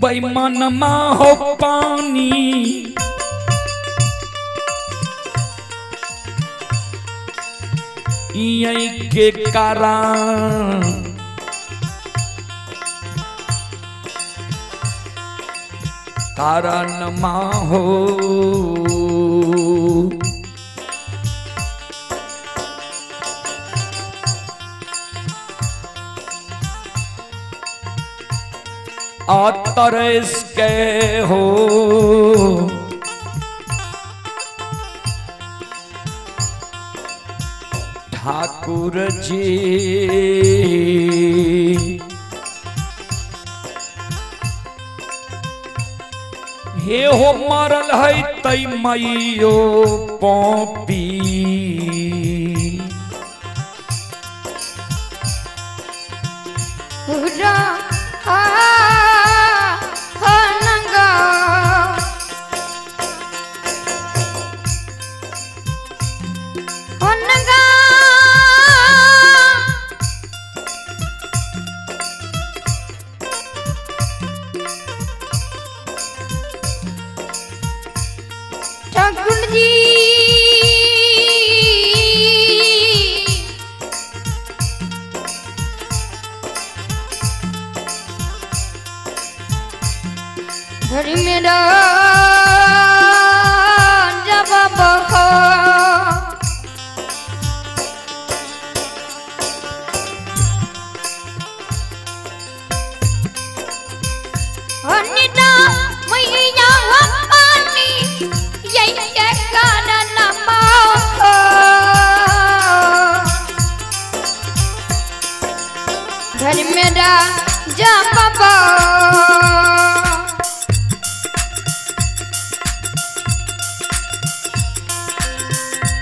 बेईमान माँ हो पानी यही के कारण कारण माँ हो तरस के हो ठाकुर जी हे हो मरल है तई मैयो पॉपी ठाकुर जी घर मेरा जब बहो अनिता मैया पानी यही के कारण माखो घर मेरा जब बहो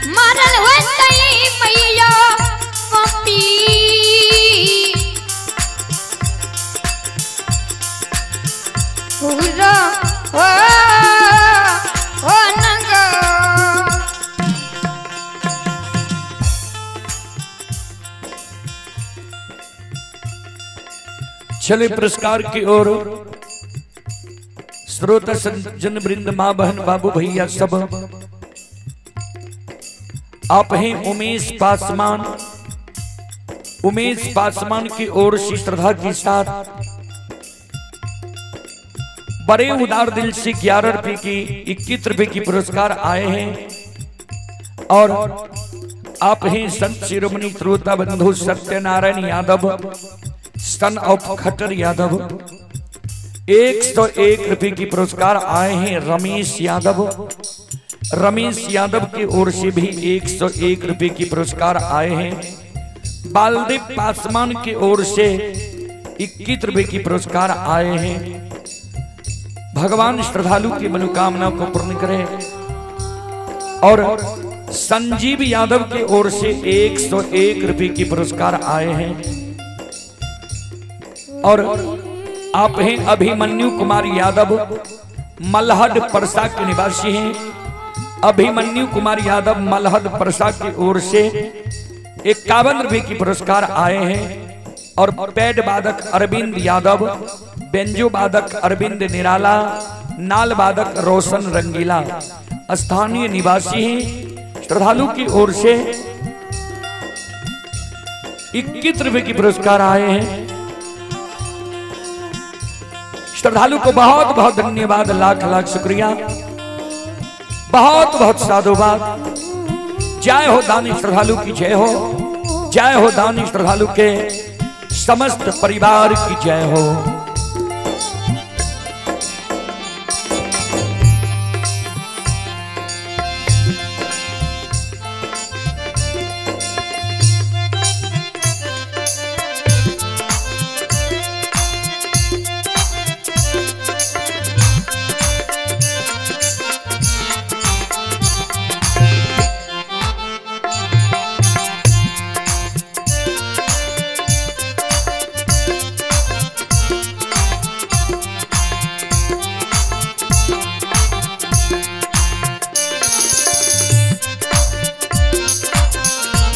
मरल होतई मैया पपी पूरा हो हो नंगा। चले पुरस्कार की ओर श्रोता सज्जन वृंद माँ बहन बाबू भैया सब आप हैं उमेश पासवान। उमेश पासवान की ओर से श्रद्धा के साथ बड़े उदार दिल से 11 रुपए की 21 रुपए की पुरस्कार आए हैं। और आप हैं संत शिरोमणि श्रोता बंधु सत्यनारायण यादव सन ऑफ खट्टर यादव 101 रुपए की पुरस्कार आए हैं। रमेश यादव, रमेश यादव की ओर से भी 101 रुपए की पुरस्कार आए हैं। बालदेव पासवान की ओर से 21 रुपए की पुरस्कार आए हैं। भगवान श्रद्धालु की मनोकामना को पूर्ण करें। और संजीव यादव की ओर से 101 रुपए की पुरस्कार आए हैं। और आप हैं अभिमन्यु कुमार यादव, मलहद परसा के निवासी हैं। अभिमन्यु कुमार यादव मलहद परसा की ओर से 51 रुपए की पुरस्कार आए हैं। और पैड वादक अरविंद यादव, बेंजो वादक अरविंद निराला, नाल वादक रोशन रंगीला स्थानीय निवासी हैं। श्रद्धालु की ओर से 21 रुपए की पुरस्कार आए हैं। श्रद्धालु को बहुत बहुत धन्यवाद, लाख लाख शुक्रिया, बहुत बहुत साधुवाद। जय हो दानी श्रद्धालु की जय हो, जय हो दानी श्रद्धालु के समस्त परिवार की जय हो।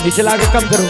नीचे लाके कम करो।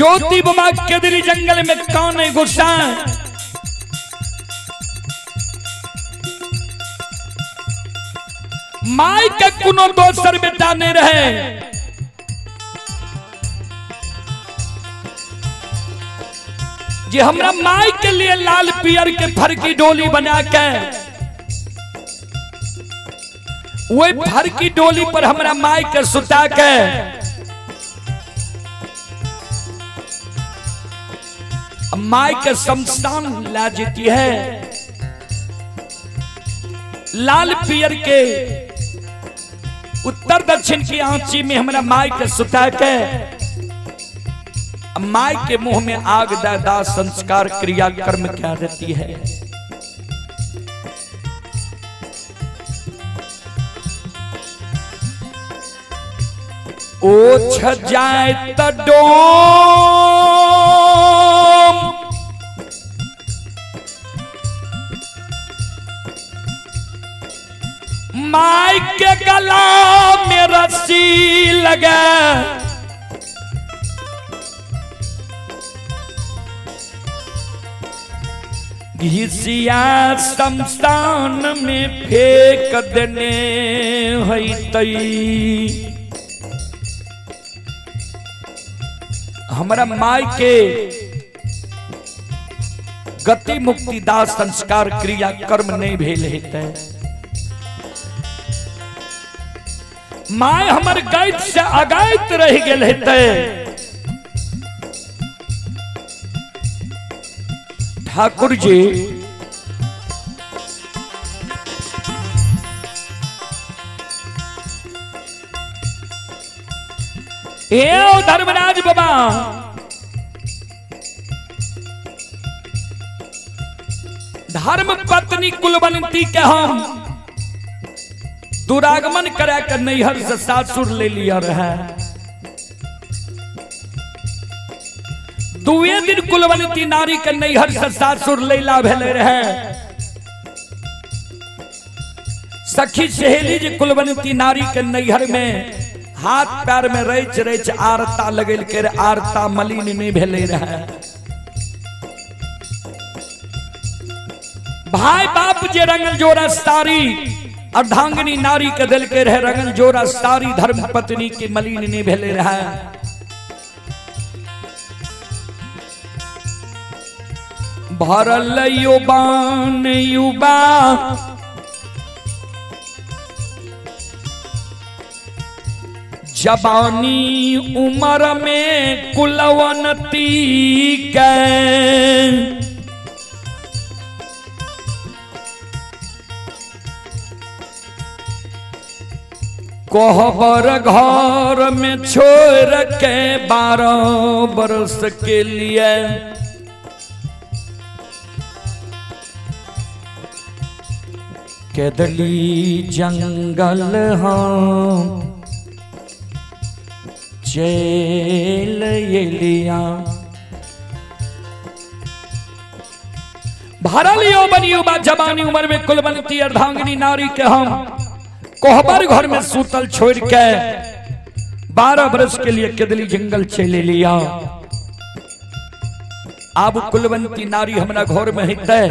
ज्योति बाबा केदली जंगल में कान गुस्सा माई के कोनो दोसर बेटा नहीं रहे। जे हमरा माई के लिए लाल पियर के फरकी डोली बना के वही फरकी डोली पर हमरा माई के सुता के माई के शमशान ला जेती है। लाल पियर के उत्तर दक्षिण की आंची में हमरा माई के सुता के माई के मुंह में आग दा दा संस्कार क्रिया कर्म क्या देती है। ओछ जाए त डोम माई के गला में रस्सी लगा घिसिया शमशान में फेंक देने होतई। हमरा माई के गति मुक्ति दास संस्कार क्रिया कर्म नहीं भेल हेतै। My हमर गैत से अगैत रह गेल हेतै। ठाकुर जी ए धर्मराज बाबा धर्म पत्नी कुलवंती के हम दुरागमन करा के नैहर से सासुर ले लिया रहे। दुए दिन कुलवंती नारी के नैहर से सासुर लैला भेले रहे। सखी सहेली जी कुलवंती नारी के नैहर में हाथ पैर में रच रच आरता लगेल के आरता मलिन नहीं भेले रहे। भाई बाप जे रंगल जोरा सारी अर्धांगिनी नारी के दिल के रहे रंगल जोरा सारी धर्म पत्नी के मलिन नहीं भेले रहे। भरल युवान युवा जवानी उम्र में कुलवंती के कोहबर घर में छोड़ के 12 बरस के लिए केदली जंगल हम चल एलिया। भरल यौवन युवा जवानी उम्र में कुलवंती अर्धांगिनी नारी के हम कोहबर घर में सूतल छोड़ के 12 बरस के लिए केदली जंगल चले लिया। अब कुलवंती नारी हमरा घर में हेतै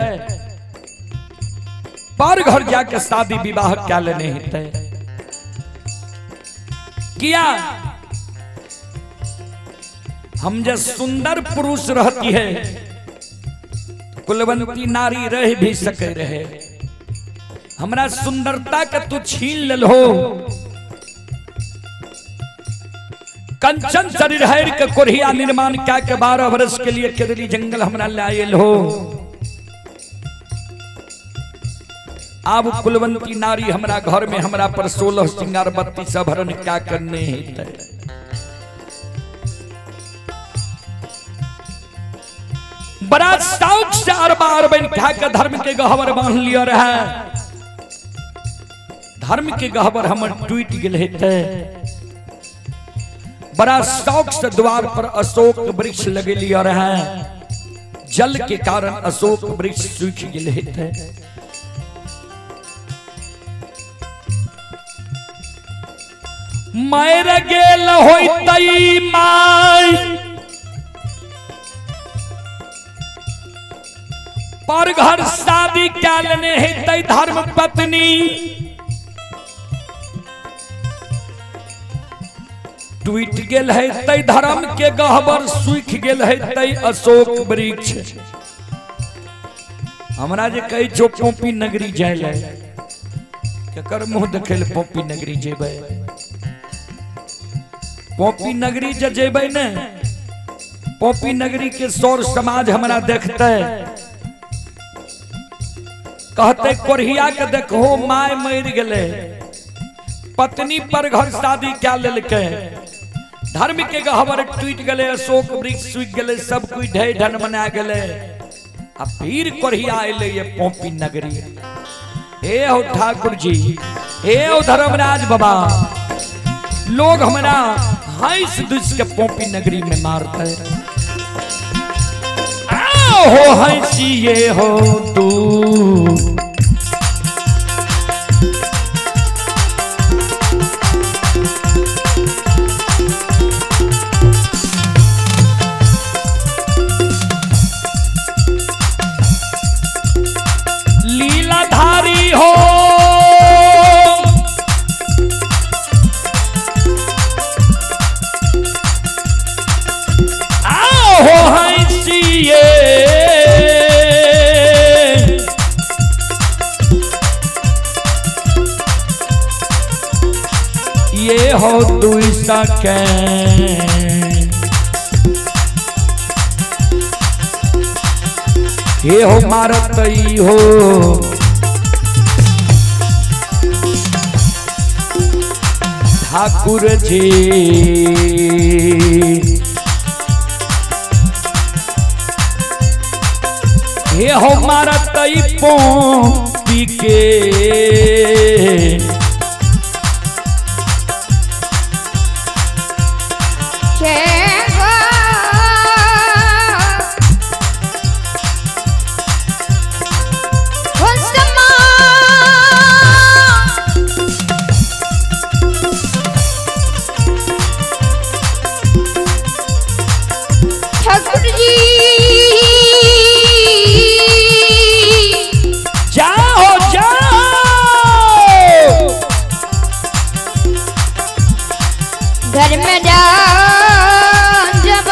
पर घर जाके शादी विवाह क्या लेने हेतै किया। हम जब सुंदर पुरुष रहती है कुलवंती नारी रह भी सके रहे। हमरा सुंदरता के तू छीन लेल हो। कंचन शरीर हर के कोढ़िया निर्माण क्या के 12 वर्ष के लिए केदली जंगल हमरा लायल हो। अब कुलवंती नारी हमरा घर में हमरा पर 16 श्रृंगार 32 आभरण क्या करने हेतै। बड़ा शौक से अरबा अरबन खा के धर्म के गहवर बांध लिया रहे। धर्म के गहवर हमर टूट गेल हेतै। बड़ा शौक से द्वार पर अशोक वृक्ष लगे लिया रहे। जल के कारण अशोक वृक्ष सूख गेल हेतै। मर गेल होतै my पर घर शादी कए लेने हेतै धर्म पत्नी। टूटि गेल हेतै धर्म के गहबर, सूखि गेल हेतै अशोक वृक्ष। हमरा जे कहै छौ पोपी नगरी जाय ले, केकर मुंह देखै ले पोपी नगरी जेबै? पोपी नगरी जे जेबै ने, पोपी नगरी के सौर समाज हमरा देखतै, कहते कोढ़िया के देखो my मरि गेलै, पत्नी पर घर शादी क्या लेलकै, धर्म के गहबर टूटि गेलै, अशोक वृक्ष सूखि गेलै, सब कोई ढे ढन मना गेलै, आ फिर कोढ़िया एलै ये पोपी नगरी। हे हो ठाकुर जी, हे हो धर्मराज बाबा, लोग हमरा हंस दुस के पोपी नगरी में मारते। हो हंसिए हो तू लीलाधारी हो, आओ हंसिए ये हो तू सके। हे हो मारत हो ठाकुर जी, हे हो मारत पोपी के। जाओ जाओ घर में जा जब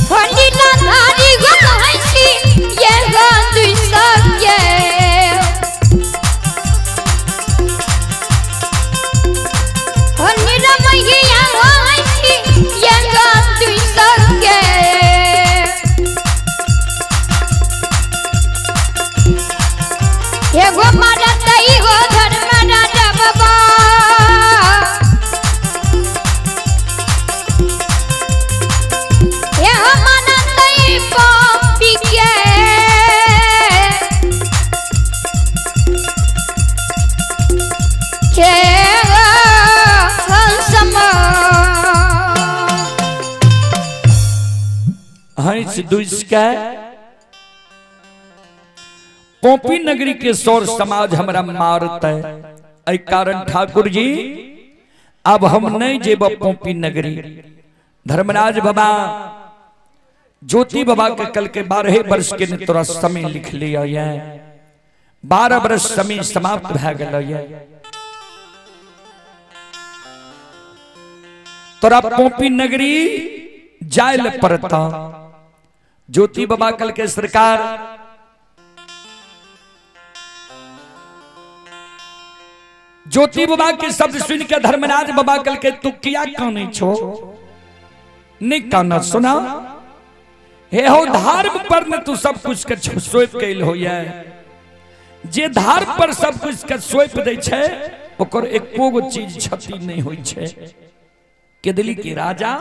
हो लीलाधारी गो हंसी ये गो दुई सके। हो निरमैया हो हंसी ये गो दुई सके। हे गो मारतई हो धर्म राजा बाबा, हे हो मारतई पापी के। के हंसमा हंस दुस के पोपी नगरी के सौर समाज हमरा मारते, एहि कारण ठाकुर जी अब हम नहीं जेब पोपी नगरी। धर्मराज बाबा ज्योति बाबा के कल के 12 वर्ष के ने तोरा समय लिख लिया ये, 12 वर्ष समय समाप्त भए गेल ये, तोरा पोपी नगरी जाय ले पड़ता। ज्योति बाबा कल के सरकार ज्योति बाबा के शब्द सुन के धर्मराज बाबा कल के तू किया काने छो, नहीं काना सुना, हे हो धर्म पर न तू सब कुछ के सौंप कैल हो, जे धर्म पर सब कुछ के सौंप दै छै ओकर एको गो चीज क्षति नहीं होई छै। केदली के राजा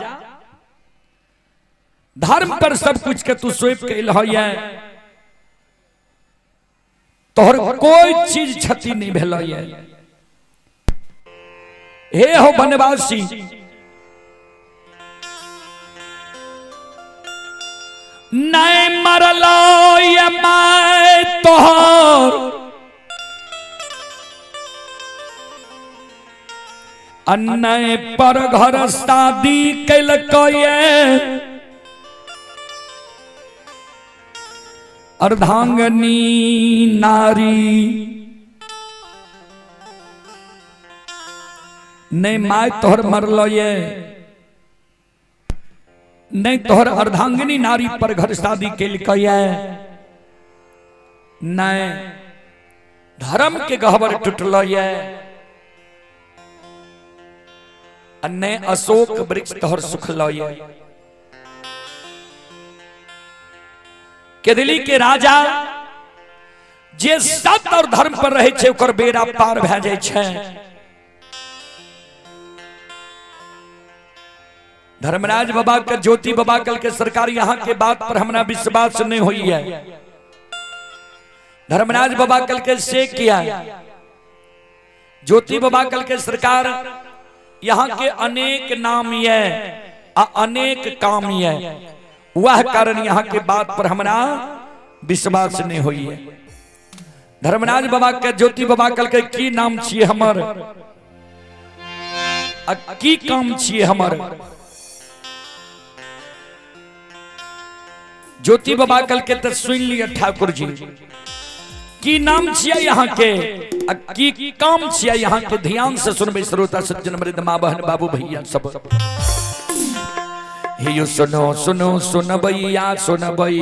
धर्म पर सब कुछ के तू सौंप कैल हो, तोहर कोई चीज क्षति नहीं भेल। हे हो वनवासी, नहीं मरलो ये मैं तोहर, अन्नय पर घर शादी कैलकै अर्धांगनी नारी नहीं my तोहर मरल ये नहीं तोहर अर्धांगिनी नारी पर घर शादी केलकै नहीं धर्म के गहबर टूटल ये नहीं अशोक वृक्ष तोहर सुखल ये। केदली के राजा जे सत्य और धर्म पर रहे छे ओकर बेड़ा पार भए जाय छे। धर्मराज बाबा के ज्योति बाबा कल के सरकार यहाँ के बात पर हमरा विश्वास नहीं हुई है। धर्मराज बाबा कल के से किया ज्योति बाबा कल के सरकार यहाँ के अनेक नाम ये आ अनेक काम ये, वह कारण यहाँ के बात पर हमरा विश्वास नहीं हुई है। धर्मराज बाबा के ज्योति बाबा कल के की नाम छिए हमर आ की काम छिए हमर। ज्योति बाबा कल के तो सुन लिया ठाकुर जी की नाम छिए यहाँ के आ की काम छिए यहाँ के। ध्यान से सुनबे श्रोता सज्जन मृद माँ बहन बाबू भैया सब। हे सुनो सुनो सुनबैया सुनबई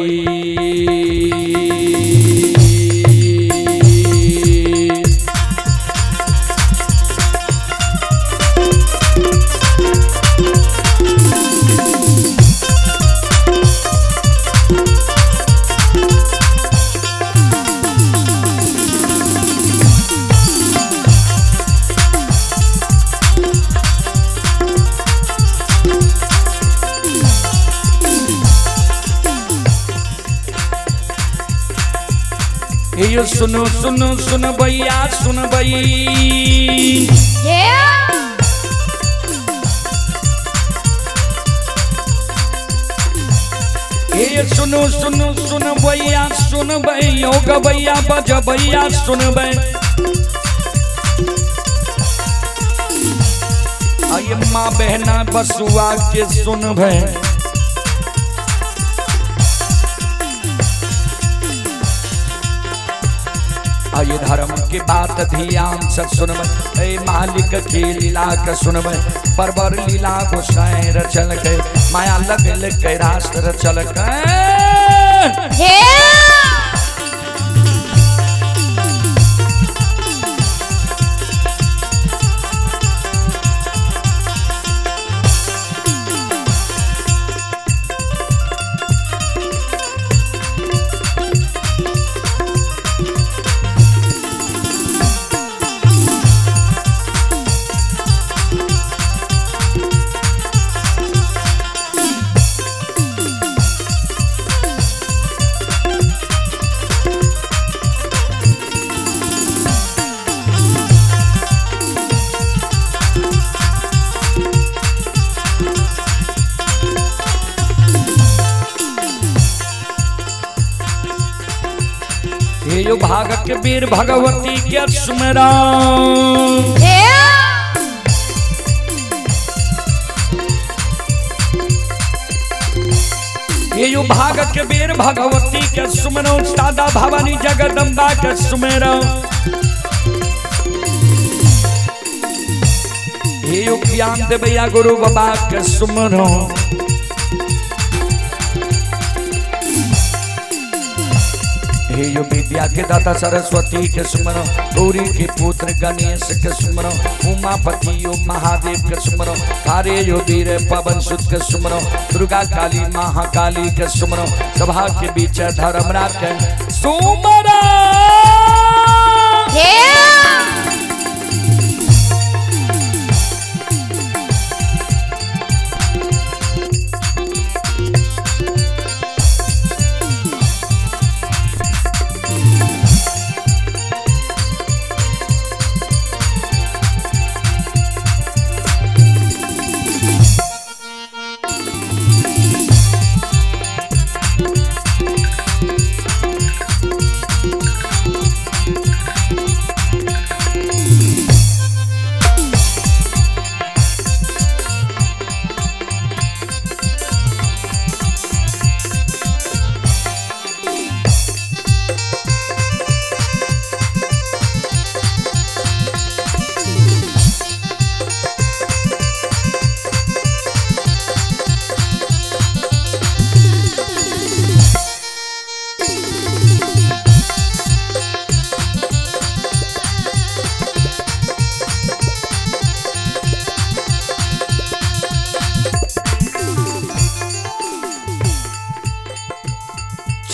ये सुनो सुनो सुनबैया सुनबई। ये सुनो सुनो सुनबैया सुनबै यो गबैया बजबैया सुनबै। आये माँ बहना बसुआ के सुनबै। आये धर्म के बात ध्यान से सुनबै, ए मालिक के लीला के सुनबै। बरबर लीला गोसाई रचल के माया लगल के राष्ट्र रचल के। यो भाग के वीर भगवती के सुमरा। ये भाग के वीर भगवती के सुमरो, सादा भवानी जगदम्बा के सुमरो। ये ज्ञान देवैया गुरु बाबा के सुमरो। हे यो विद्या के दाता सरस्वती के सुमरो, गौरी के पुत्र गणेश के सुमरो, उमापति यो महादेव के सुमरो, हरे यो वीर पवन सुत के सुमरो, दुर्गा काली महाकाली के सुमरो, सभा के बीच धर्मराज के सुमरो।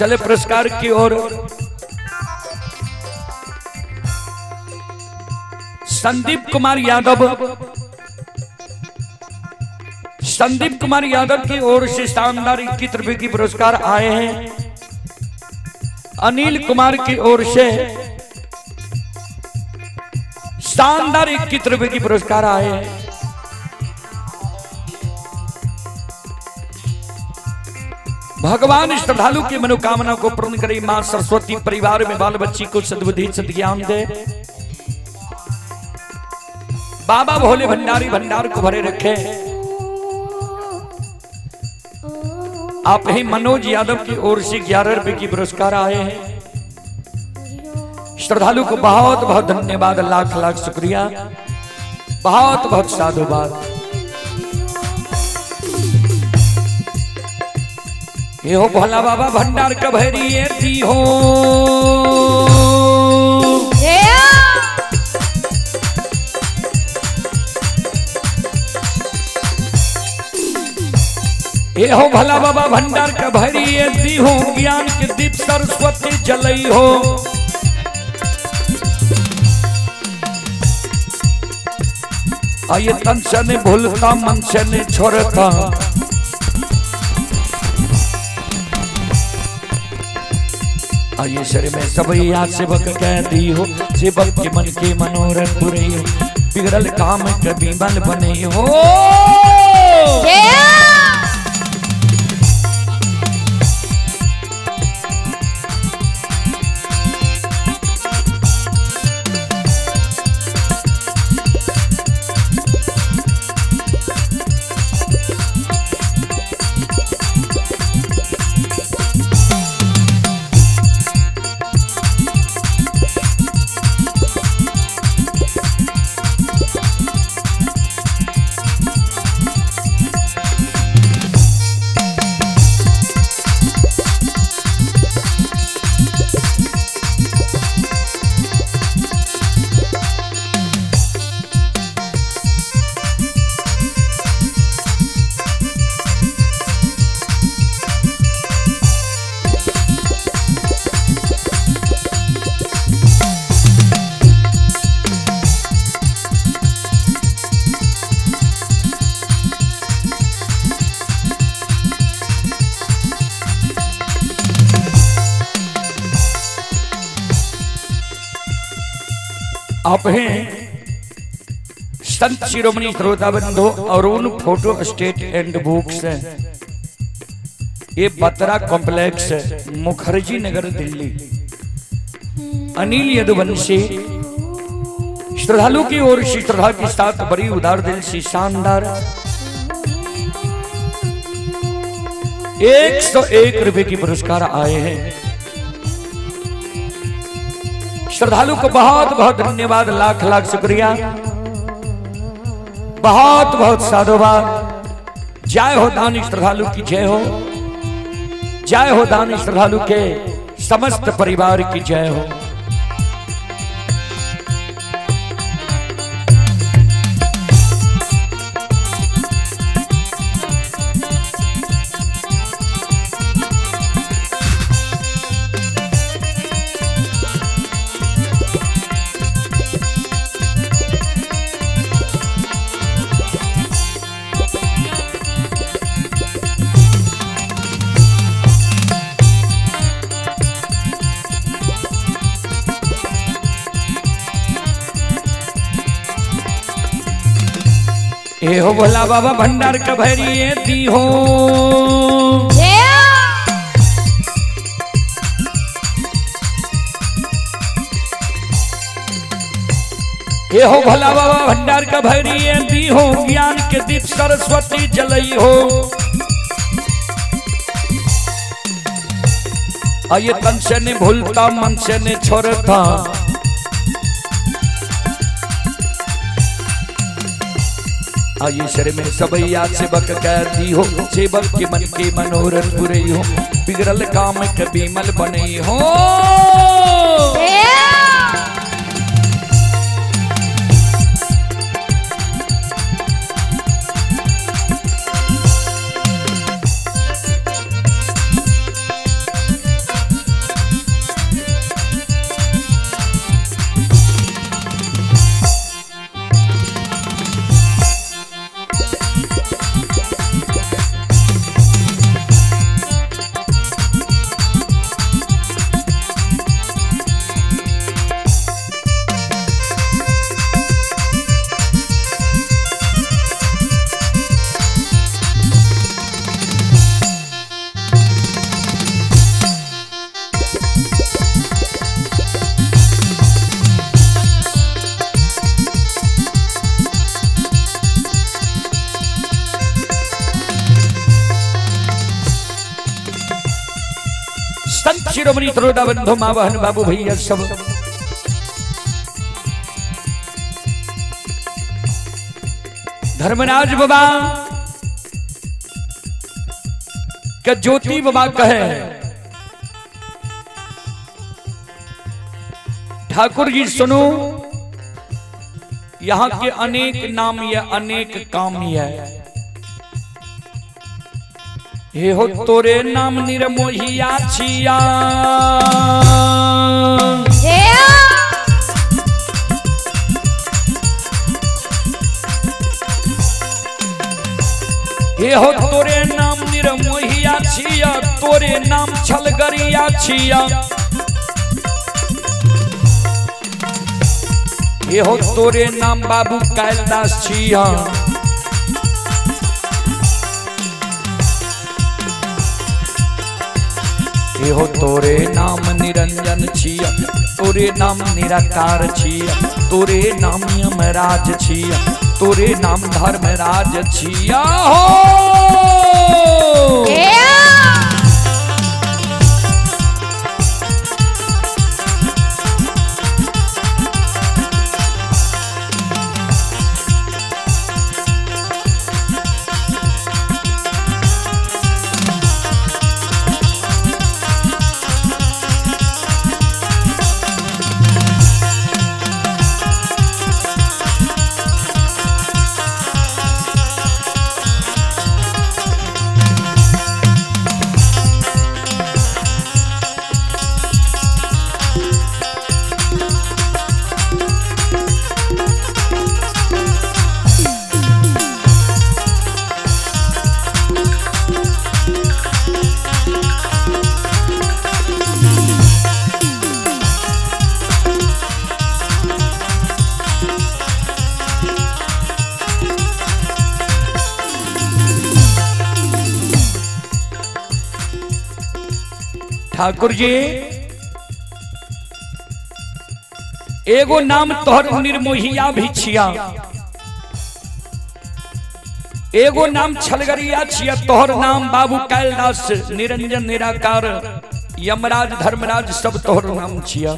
चले पुरस्कार की ओर। संदीप कुमार यादव, संदीप कुमार यादव की ओर से शानदार 21 रुपए की पुरस्कार आए हैं। अनिल कुमार की ओर से शानदार 21 रुपए की पुरस्कार आए हैं। भगवान श्रद्धालु की मनोकामना को पूर्ण करे। मां सरस्वती परिवार में बाल बच्ची को सद्बुद्धि सद्ज्ञान दे। बाबा भोले भंडारी भंडार को भरे रखे। आप ही मनोज यादव की ओर से 11 रुपए की पुरस्कार आए हैं। श्रद्धालु को बहुत बहुत धन्यवाद, लाख लाख शुक्रिया, बहुत बहुत साधुवाद। ये हो भोला बाबा भंडार का भैरी दी हो। ये हो भोला बाबा भंडार का भैरी दी हो, ज्ञान के दीप सरस्वती जलई हो। आइए तन से नहीं भूलता, मन से नहीं छोड़ता। आइए शरीर में सब याद सेवक कह दी हो, सेवक के मन के मनोरथ पूरे हो, बिगड़ल काम कभी बल बने हो। आप हैं संत शिरोमणि श्रोता बंधु Arun photo state and books, ये बत्रा कॉम्प्लेक्स, मुखर्जी नगर, दिल्ली। अनिल यदुवंशी श्रद्धालु की ओर से श्रद्धा के साथ बड़ी उदार दिल से शानदार 101 रुपए की पुरस्कार आए हैं। श्रद्धालु को बहुत बहुत धन्यवाद, लाख लाख शुक्रिया, बहुत बहुत साधुवाद। जय हो दानी श्रद्धालु की जय हो, जय हो दानी श्रद्धालु के समस्त परिवार की जय हो। ए हो भोला बाबा भंडार का भैरी दी हो। ए हो भोला बाबा भंडार का भैरी दी हो, ज्ञान के दीप सरस्वती जलई हो। आइए तन से नहीं भूलता, मन से नहीं छोड़ता। आइए शरीर में सब याद सेवक कहती हो, सेवक के मन के मनोरथ पूरे हो, बिगड़ल काम कभी मल बने हो। शिरोमणि त्रोदा बंधु माँ बहन बाबू भैया सब धर्मराज बाबा के ज्योति बाबा कहे ठाकुर जी सुनो, यहाँ के अनेक नाम ये अनेक काम ये हे हो तोरे नाम निर्मोहिया छिया हे हो तोरे नाम निर्मोहिया छिया, तोरे नाम छलगरिया छिया, हे हो तोरे नाम बाबू कैलदास छिया, हे हो तोरे नाम निरंजन छिया, तोरे नाम निराकार छिया, तोरे नाम यमराज छिया, तोरे नाम धर्मराज छिया हो। ठाकुर जी एगो नाम तोहर निर्मोहिया भी छिया, एगो नाम छलगरिया छिया, तोहर नाम बाबू कैलदास निरंजन निराकार यमराज धर्मराज सब तोहर नाम छिया।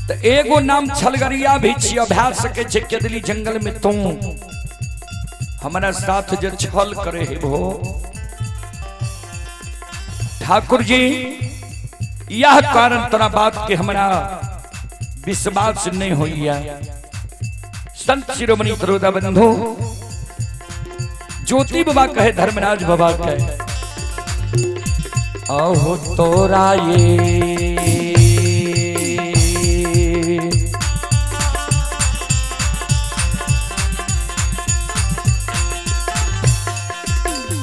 तो एगो नाम छलगरिया भी छिया, भै सके छे केदली जंगल में तू हमारा साथ जो छल करे हे भो। ठाकुर जी यह कारण तोरा बात के हमरा विश्वास नहीं होइया। संत शिरोमणि त्रोदा बंधु ज्योति बाबा कहे धर्मराज बाबा कहे अहो तोरा ये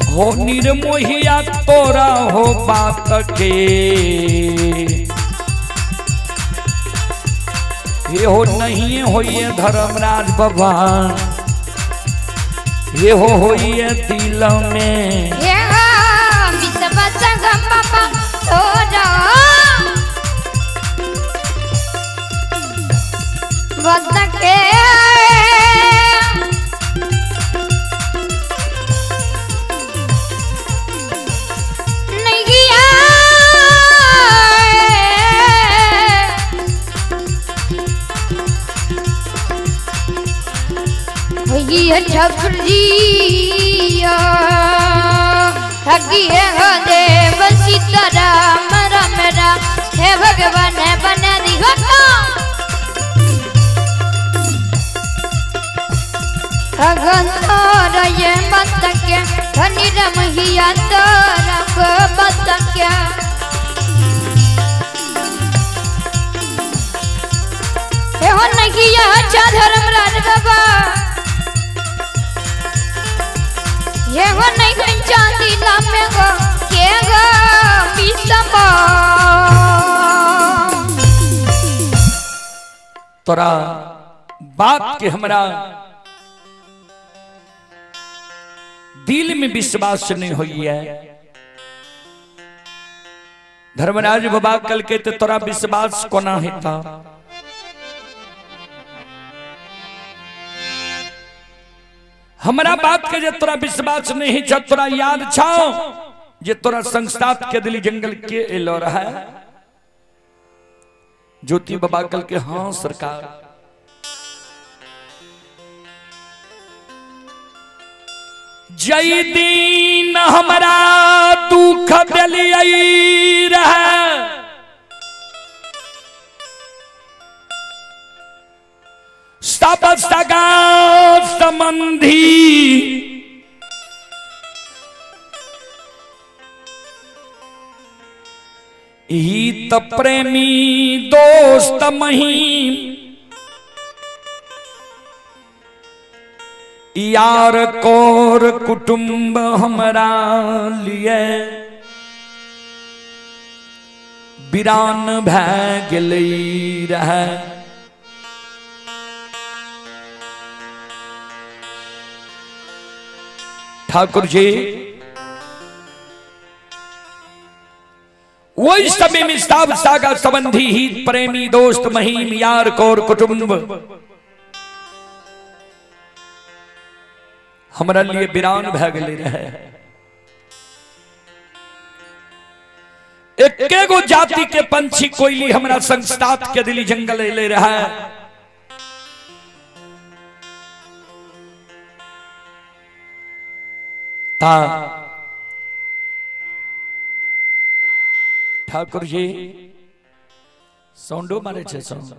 हो निर्मोहिया तोरा हो बात के, ये हो नहीं होइए धर्मराज बाबा, ये हो होइए दिल में ठाकुर जी देव सीताराम राम राम हे भगवान बना दी ये मत के धनी रम हिया तोरा मत के हे हो नहीं अच्छा धर्मराज बाबा, ये हो नहीं कहीं चांदी लामे गो के गो बिसमा। तोरा बात के हमरा दिल में विश्वास नहीं होइए। धर्मराज बाबा कल के तो तोरा विश्वास कोना हेता। हमरा बात के जे तोरा विश्वास नहीं छ, तोरा याद छौ जे तोरा संस्था के दिली जंगल के एलो रहा? ज्योति बाबा कल के हाँ सरकार। जय दिन हमरा दुख दिलियै रहे, सब सगा संबंधी हित प्रेमी दोस्त महीम यार कोर कुटुंब हमरा लिए बिरान भै गेलै रहे। ठाकुर जी वही समय में सब सागा संबंधी हित प्रेमी दोस्त महीम यार कोर कुटुंब हमरा लिए बिरान भै गेलै रहे। एके गो जाति के पंछी कोयली हमरा संस्था के दिली जंगल ले रहा है। ता ठाकुर जी साउंडो मारे छे साउंड।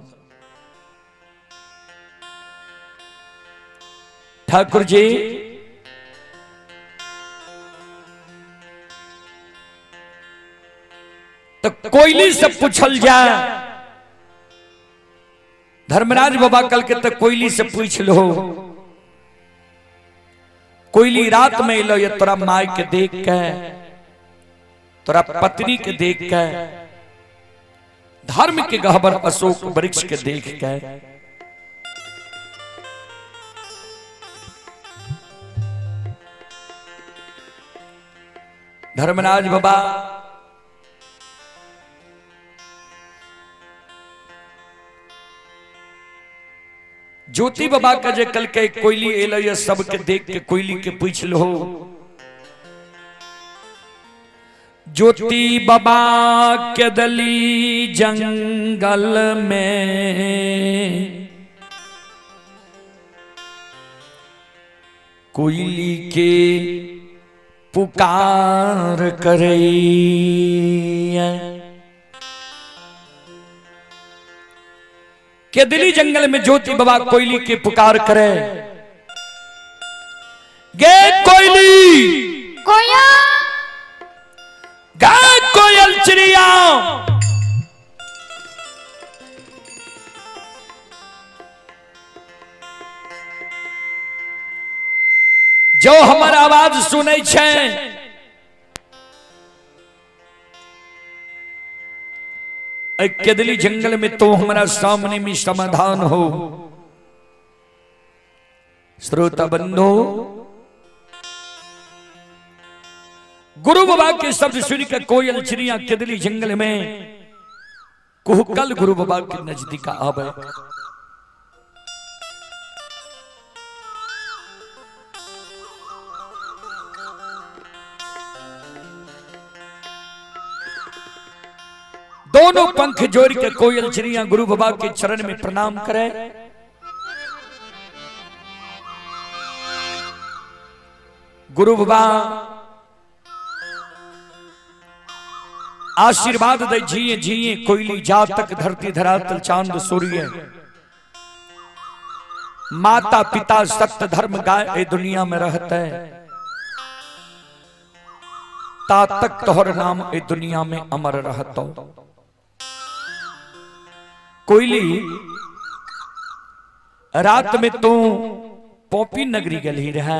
ठाकुर जी तो कोयली से पूछल जाए, धर्मराज बाबा कल के तो कोयली से पूछ लो, कोयली रात में एलो ये तोरा माय के देख के, तोरा पत्नी के देख के, धर्म के गहबर अशोक वृक्ष के देख के, धर्मराज बाबा ज्योति बाबा का जे कल के कोयली एलो ये सबके देख के कोयली के पूछ लो, ज्योति बाबा के दली जंगल में कोयली के पुकार करे। के दिली जंगल में ज्योति बाबा कोयली के पुकार करे, गे कोयली कोया गा कोयल चिड़िया, जो हमर आवाज सुनै छै केदली जंगल में तो हमारा सामने में समाधान हो। श्रोता बंधु, गुरु बाबा के शब्द सुन के कोयल चिड़िया केदली जंगल में कुहकल गुरु बाबा के नजदीक आवे। दोनों पंख जोड़ के कोयल चिड़िया गुरु बाबा के चरण में प्रणाम करे। गुरु बाबा आशीर्वाद दे जिए जिए कोयली जातक धरती धरातल चांद सूर्य, माता पिता सत्य धर्म गाय ए दुनिया में रहते, ता तक तोहर नाम ए दुनिया में अमर रहतो। कोयली रात में तू पोपी नगरी गली रहा,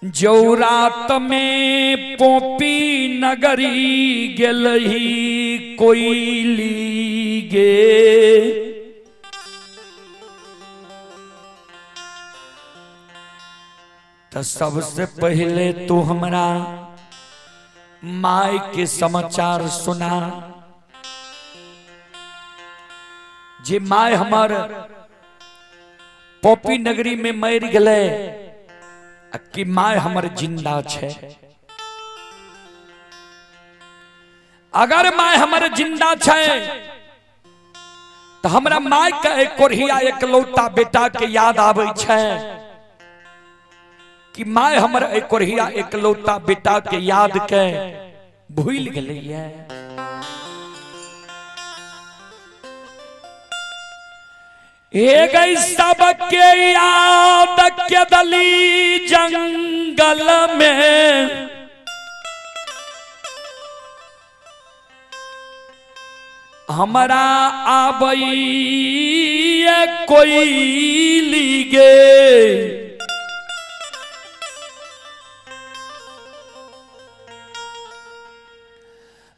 जो रात में पोपी नगरी गलही कोयली गे, तो सबसे पहले तू हमरा my के समाचार सुना। जे my हमर पॉपी नगरी में मरि गेलै आ कि my हमर जिंदा छै। अगर my हमर जिंदा छै तऽ हमरा my के एक कोढ़िया एकलौता बेटा के याद आबै छै कि my हमर एक कोढ़िया एकलौता बेटा के याद के भूलि गेलैया। हे गई सबके याद के दली जंगल में हमरा आबई कोई गे।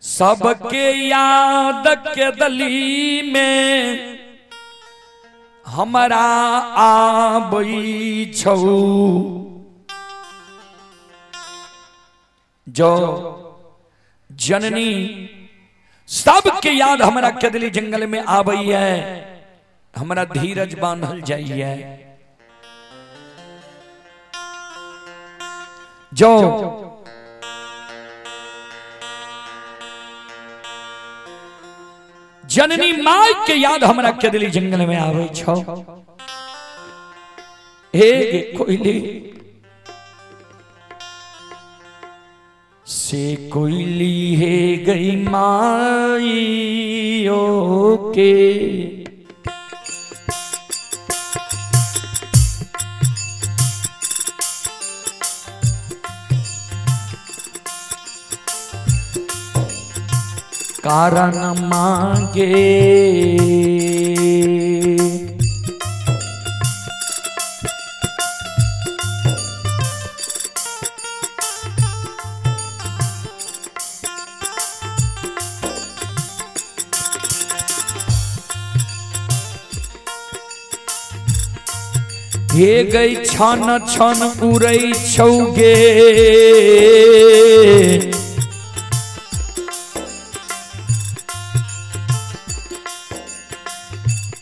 सबके याद के दली में हमरा आबई छौ। जो जननी सबके याद हमरा केदली जंगल में आबई है, हमरा धीरज बांधल जाइए। जो जननी my के याद हमरा केदली जंगल में आबै छौ। हे गे कोइली से कोइली हे गई माई के कारण मांगे। हे गई छन छन उड़ै छौगे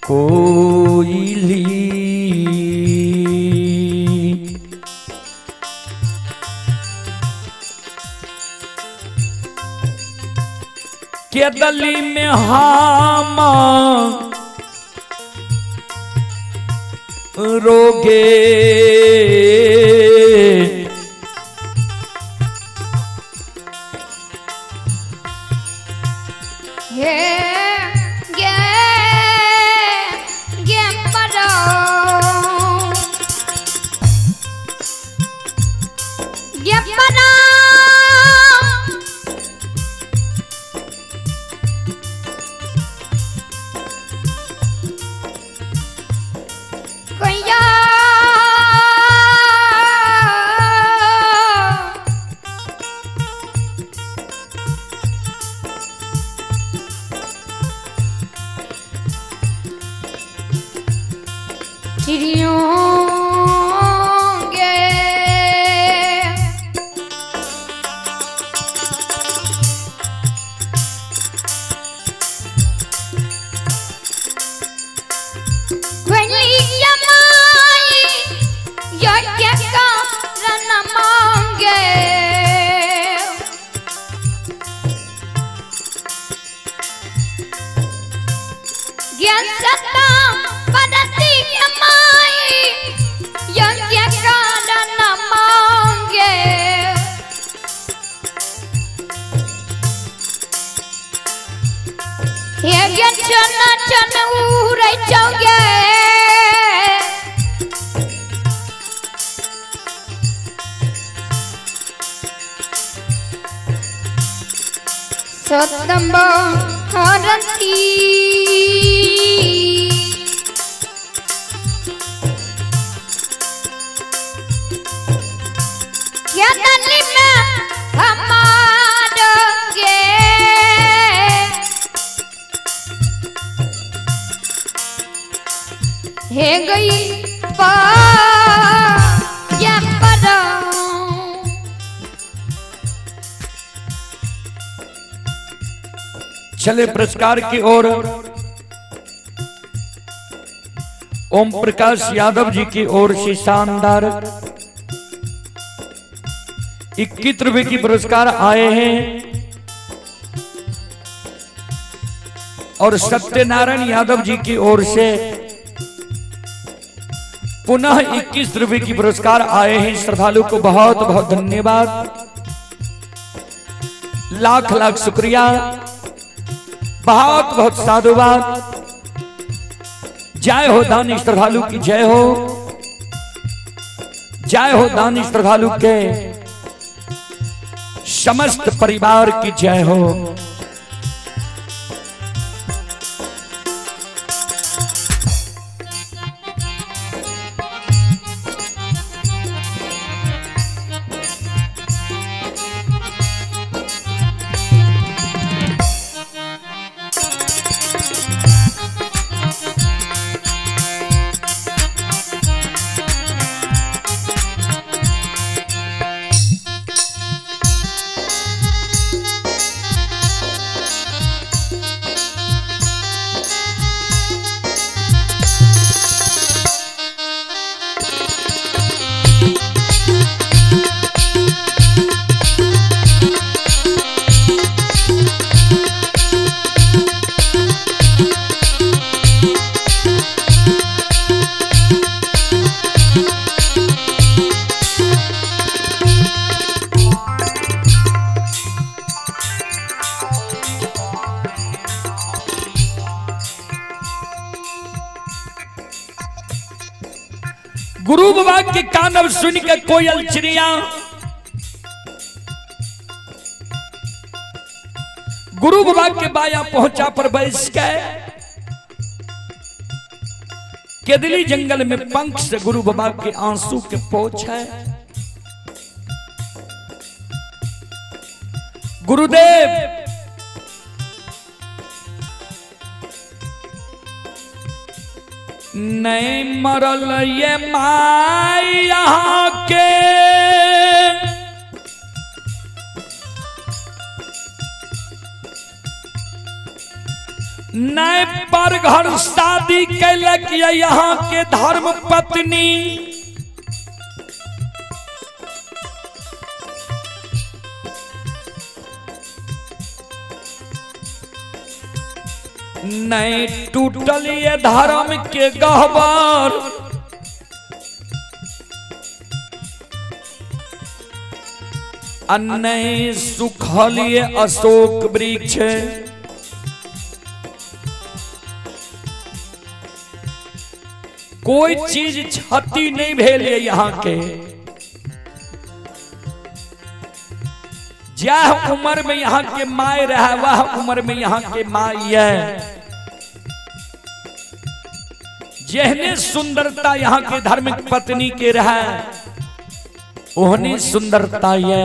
कोइली के दली में हम रोगे। हे गे गे परो गे परो कैया चिड़ियों गे कोइलिया माई यज्ञ कारण मांगे। ज्ञान सत्ता परति माई यज्ञ कारण मांगे। हे ज्ञान चन चन उड़ै चौगे सतम हरती क्या दली में हमार गे हे गई पा या पर। चले पुरस्कार की ओर। ओम प्रकाश यादव जी की ओर से शानदार 21 रुपए की पुरस्कार आए हैं। और सत्यनारायण यादव जी की ओर से पुनः 21 रुपए की पुरस्कार आए हैं। श्रद्धालु को बहुत बहुत धन्यवाद, लाख लाख शुक्रिया, बहुत बहुत साधुवाद। जय हो दानी श्रद्धालु की जय हो, जय हो दानी श्रद्धालु के समस्त परिवार की जय हो। गुरु बाबा के कानब सुन के कोयल चिड़िया गुरु बाबा के बाया पहुंचा पर बैस के केदली जंगल में पंख से गुरु बाबा के आंसू के पोछ है। गुरुदेव नहीं मरल ये माई यहाँ के, नहीं पर घर शादी कैलक ये यहाँ के धर्म पत्नी। नहीं टूटल ये धर्म के गहबर, नहीं सुखल ये अशोक वृक्ष। कोई चीज क्षति नहीं भेल ये यहाँ के। जह उम्र में यहाँ के my रहा वह उम्र में यहाँ के my है। जेहने सुंदरता यहाँ के धार्मिक पत्नी के रहा ओहने सुंदरता ये।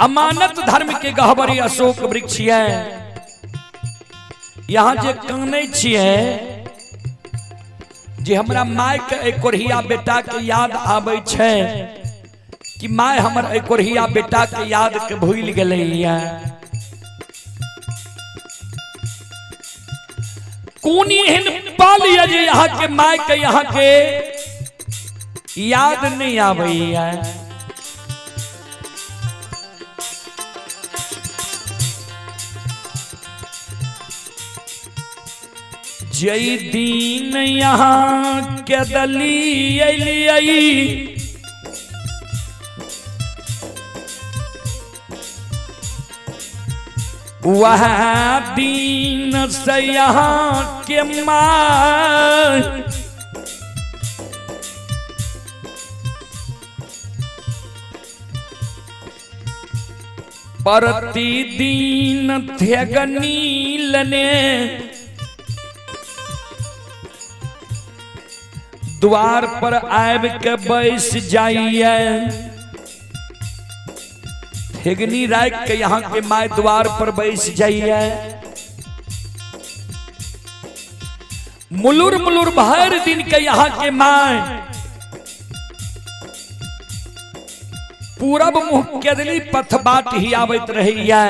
अमानत धर्म के गहबरी अशोक वृक्ष है। यहाँ जे कानै छियै जे हमरा my के एकोरहिया बेटा के याद आबै छै कि my हमर एकोरहिया बेटा के याद के भूल गेलैया। कोन एहन पल ये जे यहाँ के my के यहाँ के याद नहीं आबैया। जय दिन यहाँ के दली अलियै वह दिन से यहाँ के माँ प्रतिदिन थेगनी लने द्वार पर आबि के बैस जाइए। ठेगनी राख के यहाँ के my द्वार पर बैस जाइए। मुलुर मुलुर भर दिन के यहाँ के my पूरब मुँह केदली पथ बाट ही आबैत रहैया।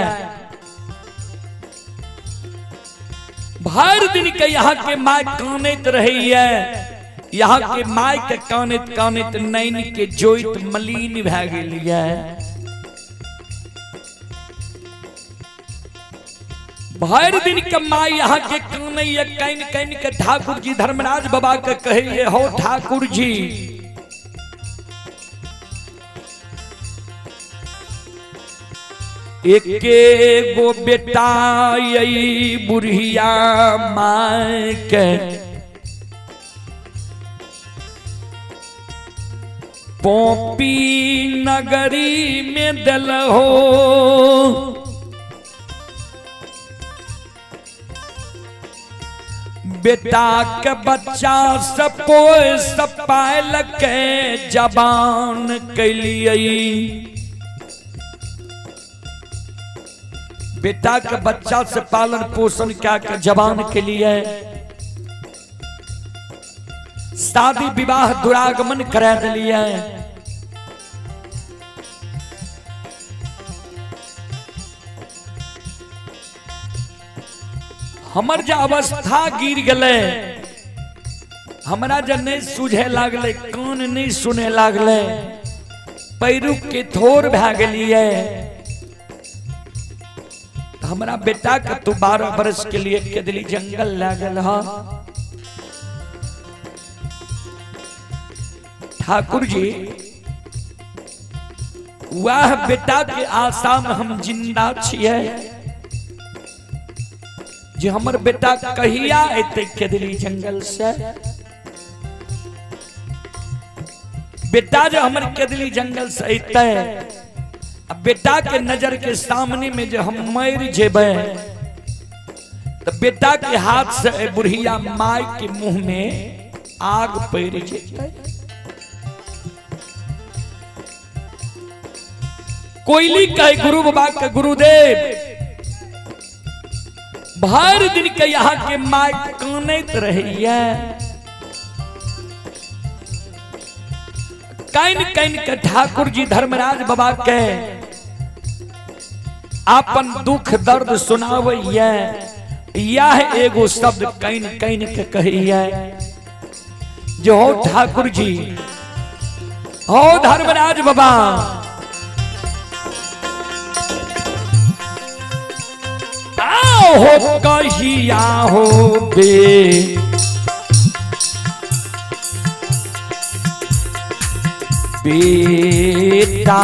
भर दिन के यहाँ के my कानैत रहैया। यहाँ के my के कानैत कानैत नैन के जोइत मलिन भए गेल ये। भर दिन के my यहाँ के कानैया कान कान के ठाकुर जी धर्मराज बाबा के कहैये हो ठाकुर जी एके गो बेटा यही बुढ़िया my के पोपी नगरी में दल हो। बेटा के बच्चा सपोय सपायल के जबान कैलिए। बेटा के बच्चा से पालन पोषण क्या के जवान के लिए शादी विवाह दुरागमन करा दिलिए। हमर जे अवस्था गिर गले, हमरा जे नहीं सूझे लागले, कान नहीं सुने लागले, पैरू के थोर भए गेलिए। हमरा बेटा के तू 12 बरस के लिए केदली जंगल लागल हा। ठाकुर जी वह बेटा के आशा में हम जिंदा छिए जे हमर बेटा कहिया एते केदली जंगल से। बेटा जो हमर केदली जंगल से एते, अब बेटा के नजर के सामने में जो हम मर जेबे तो बेटा के हाथ से बुढ़िया माय के मुंह में आग पड़ जेते। कोयली कहे गुरु बाबा के गुरुदेव भर दिन के यहाँ के my कानैत रहैया, कान कान के ठाकुर जी धर्मराज बाबा के अपन दुख दर्द सुनावैया। यह एगो शब्द कान कान के कहैया जो हो ठाकुर जी हो धर्मराज बाबा आओ हो कहिया हो बे बेटा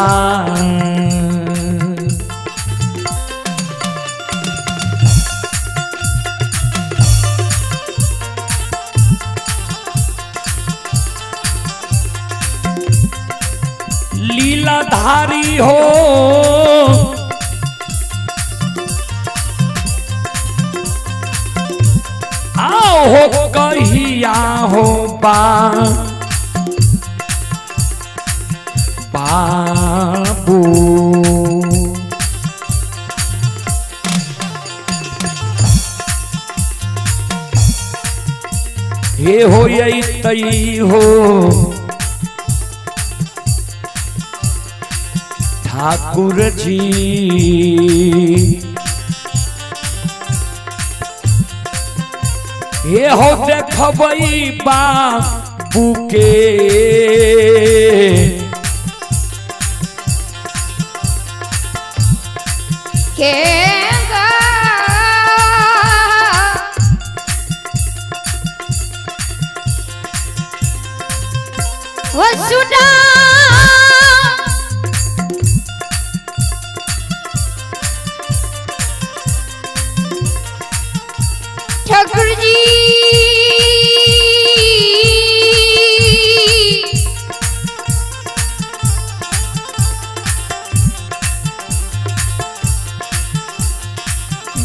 लीलाधारी हो आओ हो कहिया हो बा बाबू हे हो यही तई हो ठाकुर जी हे हो देखबई बाबू के के गा वो सुना ठाकुर जी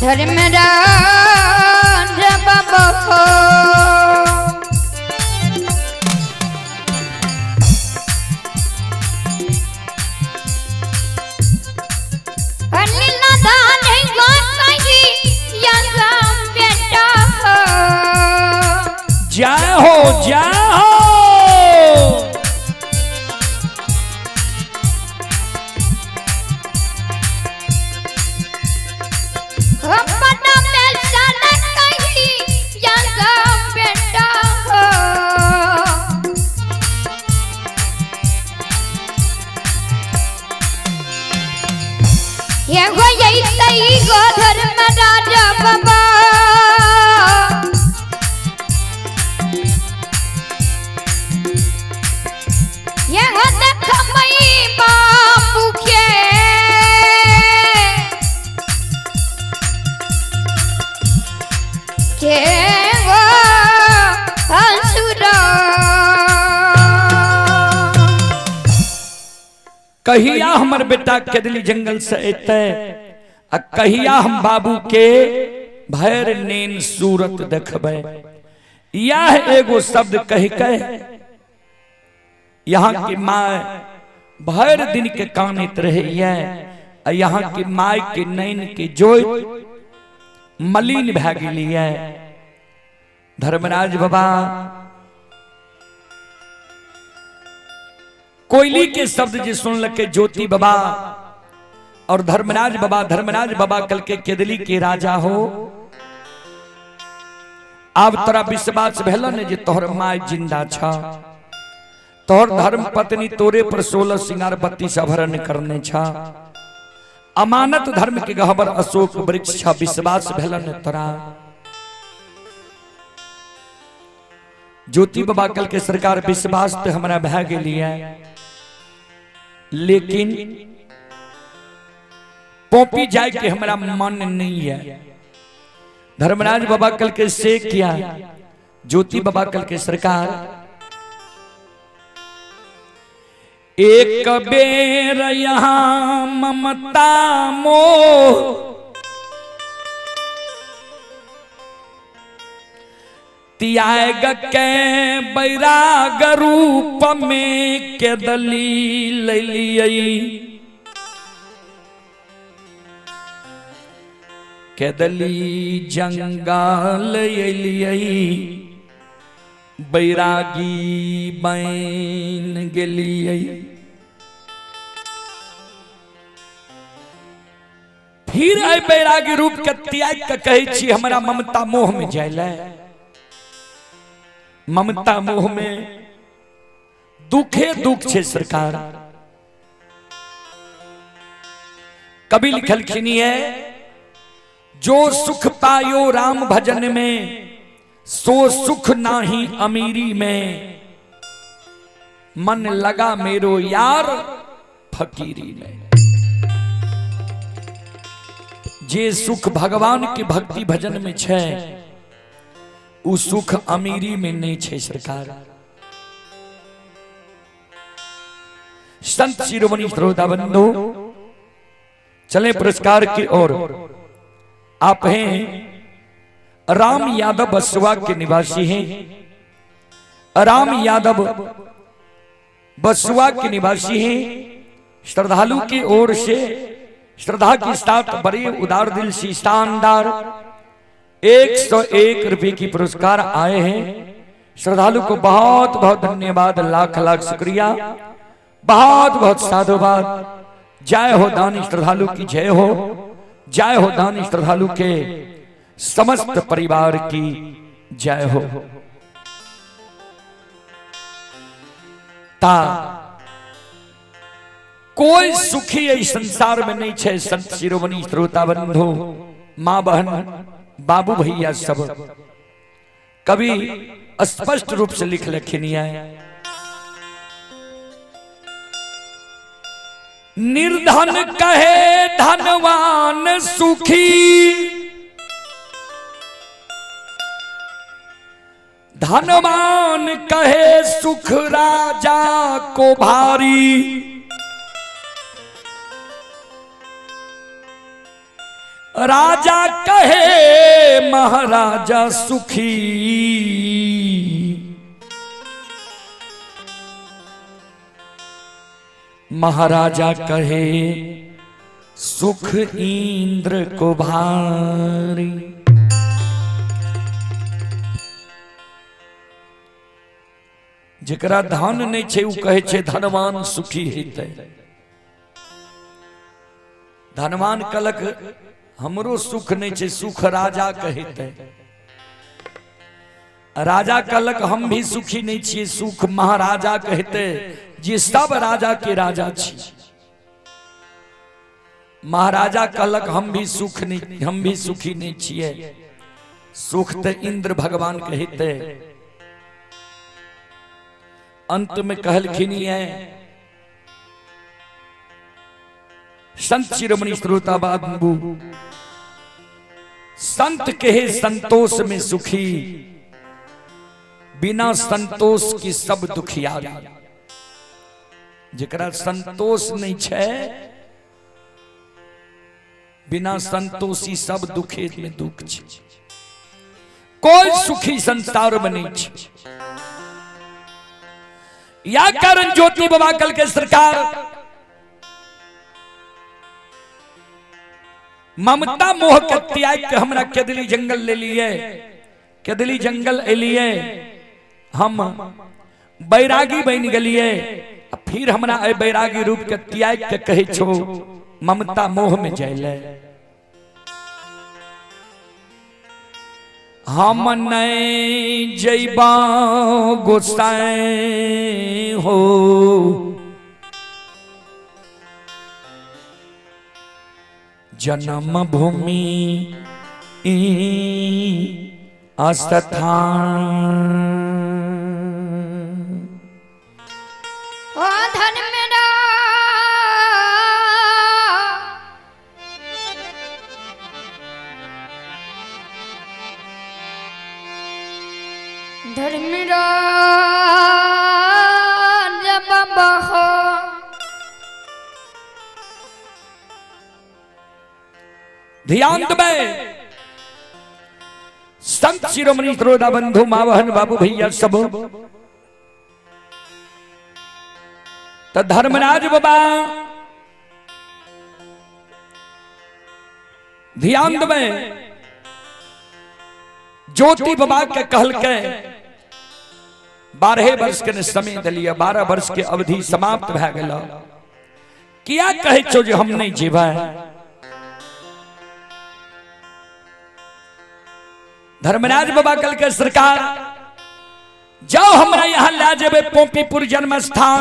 धर्मराज बाबा हो। जय हो जय हो। देखई गो धर्म राजा बाबा। ये हो देखमई बापू के के वो असुरा। कहिया हमर बेटा केदली जंगल से एते आ कहिया हम बाबू के भैर नेन सूरत देखबै, यह एगो शब्द कह के यहाँ की माय भर दिन के कानित रहे, आ यहाँ की माय के नैन के जोत मलिन भै गेलिए। धर्मराज बाबा कोयली के शब्द जे सुनलके ज्योति बाबा और धर्मराज बाबा, धर्मराज बाबा कल के केदली के राजा हो, आब तोरा विश्वास भेल ने जे तोहर my जिंदा छ, तोहर धर्म पत्नी तोरे पर 16 सिंगार 32 आभरण करने छ, अमानत धर्म के गहबर अशोक वृक्ष छ, विश्वास भेल ने तोरा। ज्योति बाबा कल के सरकार विश्वास तो हमरा भै गेलिए, लेकिन पोपी जाए के हमरा मन नहीं है। धर्मराज बाबा कल के से किया, ज्योति बाबा कल के सरकार एक बेर यहाँ ममता मोह त्याग के बैराग रूप में केदली ललियई, केदली जंगल एलियई, बैरागी बन गेलियई। फिर एहि बैरागी रूप के त्याग के कहै छी हमरा ममता मोह में जाय, ममता मोह में दुखे दुख छे सरकार। कवि लिखलखिन है, जो सुख पायो राम भजन में सो सुख नाही अमीरी में, मन लगा मेरो यार फकीरी में। जे सुख भगवान के भक्ति भजन में छे उ सुख अमीरी में नहीं छे सरकार। संत शिरोमणि श्रोता बंधु, चले पुरस्कार की ओर। आप हैं राम यादव बसुआ के निवासी हैं, राम यादव बसुआ के निवासी हैं। श्रद्धालु की ओर से श्रद्धा के साथ बड़े उदार दिल से शानदार 101 रुपए की पुरस्कार आए हैं। श्रद्धालु को बहुत बहुत धन्यवाद, लाख लाख शुक्रिया, बहुत बहुत साधुवाद। जय हो दानी श्रद्धालु की जय हो, जय हो दानी श्रद्धालु के समस्त परिवार की जय हो। ता कोई सुखी इस संसार में नहीं छे। संत शिरोमणि श्रोता बंधु, माँ बहन बाबू भैया सब कभी स्पष्ट रूप से लिख लखिन है, निर्धन कहे धनवान सुखी, धनवान कहे सुख राजा को भारी, राजा कहे महाराजा सुखी, महाराजा कहे सुख इंद्र को भारी। जकरा धन नहीं छे उ कहे छे धनवान सुखी हेतै। धनवान कलक हमरो सुख नहीं छे, सुख राजा कहेतै। राजा कहलक हम भी सुखी नहीं छियै, सुख महाराजा कहते जे सब राजा के राजा छी। महाराजा कहलक हम भी सुख नहीं, हम भी सुखी नहीं छियै, सुख तऽ इंद्र भगवान के हेतै। अंत में कहलखिन ये संत शिरोमणि श्रोता बाबू, संत के संतोष में सुखी, बिना संतोष की सब दुखियारी। जकरा संतोष नहीं छै, बिना संतोषी सब दुखे में दुख छै, कोई सुखी संसार में नहीं छै। या कारण ज्योति बाबा कल के सरकार ममता मोह के त्याग के हमरा केदली जंगल ले लिए, केदली जंगल एलिए, हम बैरागी बन गेलिए, फिर हमरा ए बैरागी रूप के त्याग के कहै छो ममता मोह में जाइले। हम नहीं जैबा गोसाई हो, जन्म भूमि स्थान। ओ धन मेरा धर्मराज बाबा हो। ध्यान देबै संत शिरोमणि त्रोदा बंधु मावहन बाबू भैया सब। तो धर्मराज बाबा ध्यान देबै, ज्योति बाबा के कहलकै 12 वर्ष के समय दिलिए, 12 वर्ष के अवधि समाप्त भए गेल, किया कहै छौ जे हम नहीं जेबै? धर्मराज बाबा कल के सरकार जाओ हमरा यहाँ ला जेबै पोपीपुर जन्म स्थान,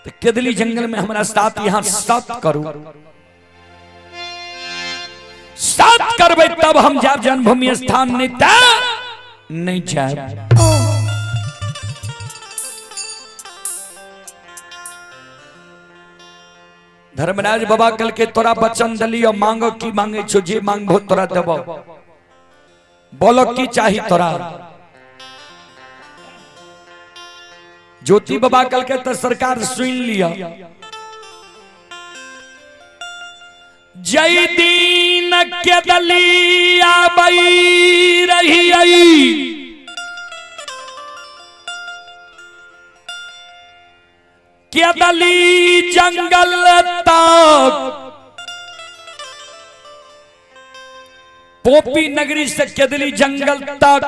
तो केदली जंगल में हमरा साथ यहाँ सात करू, सात करबै तब हम जाब जन्मभूमि स्थान, नहीं त नहीं जाब। धर्मराज बाबा कल के तोरा वचन दलियो, मांगो की मांगे छो, जे मांगबो तोरा देबो, बोलो की चाही तोरा। ज्योति बाबा कल के तो सरकार सुन लिया, जय दीन के दलिया बई रही आई, केदली जंगल तक, पोपी नगरी से केदली जंगल तक,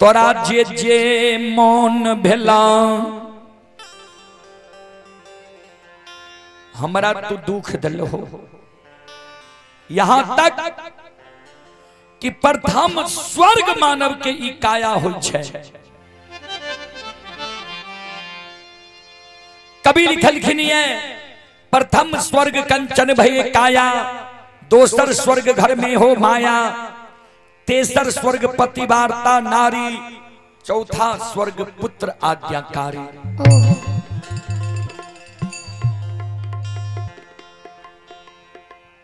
तोरा जे जे मन भेला हमरा तू दुख दिलो, यहां तक कि प्रथम स्वर्ग मानव के ई काया होइ छै। कवि लिखलखिन ये प्रथम स्वर्ग कंचन भये काया, दोसर स्वर्ग घर में हो माया, तेसर स्वर्ग पतिवार्ता नारी, चौथा स्वर्ग पुत्र आज्ञाकारी।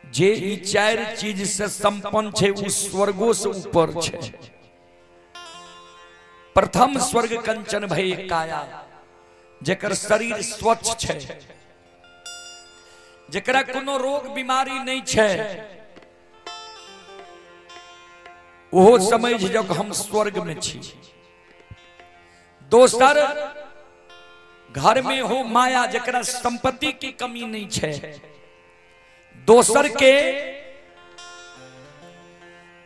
जे ई चारि चीज से संपन्न छै उ स्वर्गो से ऊपर छै। प्रथम स्वर्ग कंचन भय काया, जेकर शरीर स्वच्छ छै, जेकरा कोनो रोग बीमारी नहीं छै, ओहो समझ जब हम स्वर्ग में छी। दोसर घर में हो माया, जकरा संपत्ति की कमी नहीं छै, दोसर के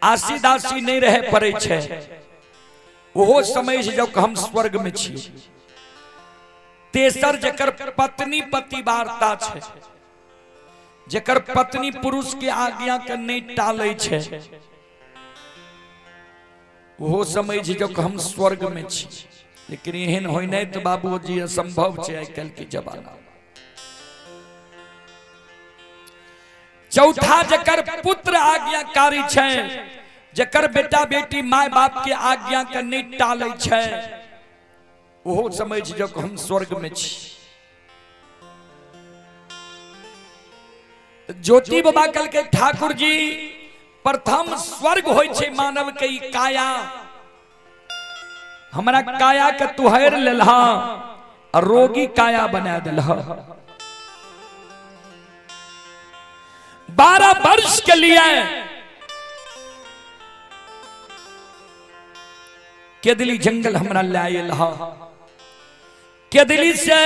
आसी दासी नहीं रहे पड़े छै, ओहो समझ जब हम स्वर्ग में छी। तेसर जकर पत्नी पतिवार्ता छै, जकर पत्नी पुरुष के आज्ञा के नहीं टाले छै, ओहो समझ जब हम स्वर्ग में छी। लेकिन एहन होइ नहि तऽ बाबूजी असंभव छै आइ काल्हि के जमाना। चौथा, जकर पुत्र आज्ञाकारी छै, जकर बेटा बेटी माय बाप के आज्ञा के नहि टालै छै, ओहो समझ जो हम स्वर्ग में छी। ज्योति बाबा कहलकै ठाकुर जी, प्रथम स्वर्ग होइ छै मानव के ई काया। हमरा काया के तुहर लेलहा आ रोगी काया बना दिलहा। 12 वर्ष के लिए केदली जंगल हमरा लायल हा। केदली से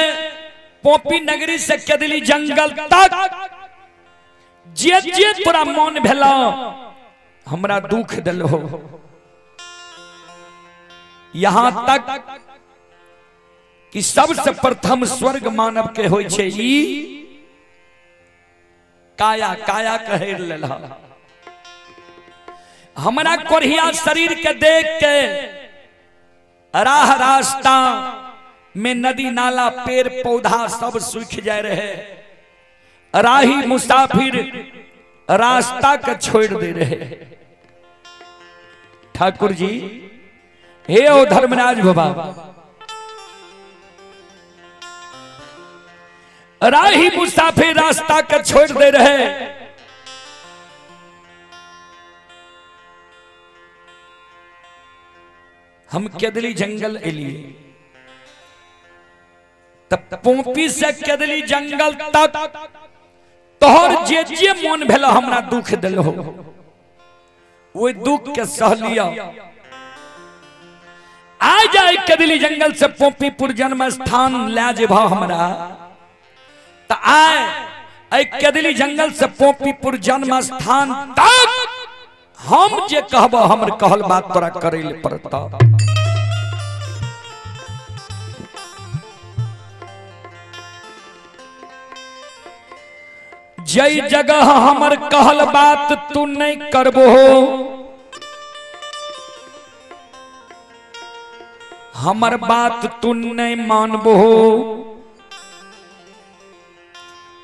पोपी नगरी से केदली जंगल तक जे जे तोरा मन भेला हमरा दुख दिलो, यहां तक कि सबसे प्रथम स्वर्ग मानव के होइ छै ई काया। काया कहे लेलहा। हमरा कोढ़िया शरीर के देख के राह रास्ता में नदी नाला पेड़ पौधा सब सूख जाए रहे, राही मुसाफिर रास्ता के छोड़ दे रहे। ठाकुर जी, हे ओ धर्मराज बाबा, राही मुसाफिर रास्ता के छोड़ दे रहे। हम केदली जंगल एलिए तब पोपी से केदली जंगल तक तोहर जे जे मन भेल हमरा दुख दिल हो, ओहि दुख के सह लिया। आ जाए केदली जंगल से पोपीपुर जन्म स्थान ले जेब हमरा त आए केदली जंगल से पोपीपुर जन्म स्थान तक हम जे कहब हमर कहल बात तोरा करे ले पड़ता। जई जगह हमर कहल बात तू नहीं करबो, हमर बात तू नहीं मानबो,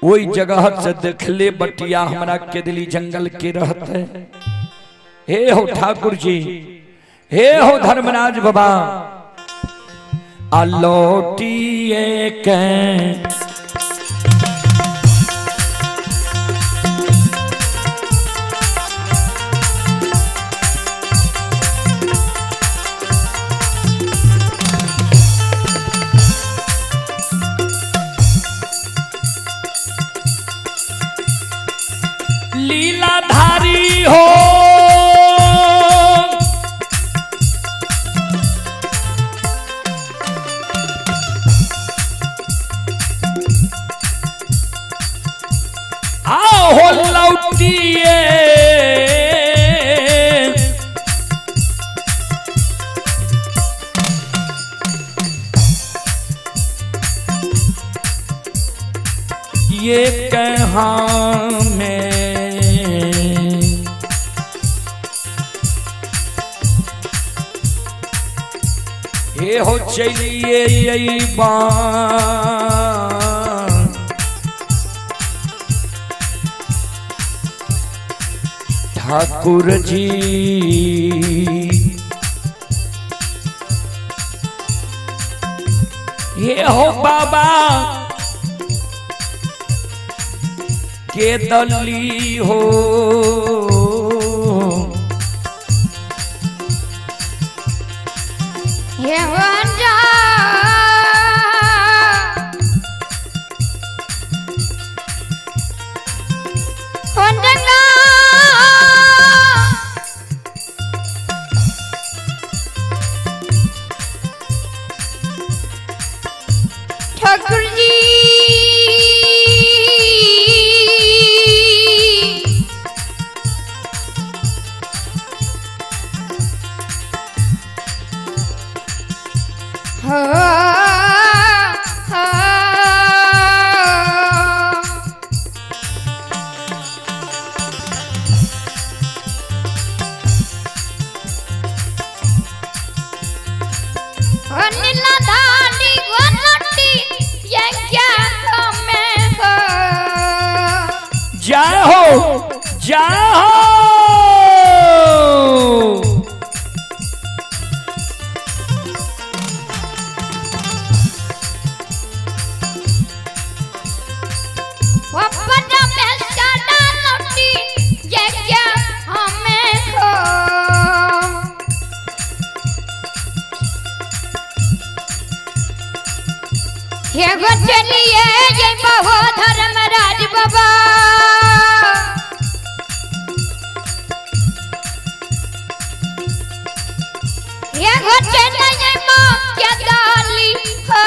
ओई जगह से देखले बटिया हमरा केदली जंगल के रहते। हे हो ठाकुर जी, हे हो धर्मराज बाबा, आलोटिए के लीलाधारी हो, आओ लौटिए ये कहाँ में हे हो चलिए यही ठाकुर जी, ये हो बाबा के दली हो। हे वंजा वंदना ठाकुर जी, हो हो हो नीला धानी गो लट्टी ये क्या हमें हो। जय हो, जय हो। वो पर में सादा लट्टी ये क्या हमें हो। हे गो चलिए जय बहो धर्मराज बाबा। हे गो चलिए माँ क्या डाली हो।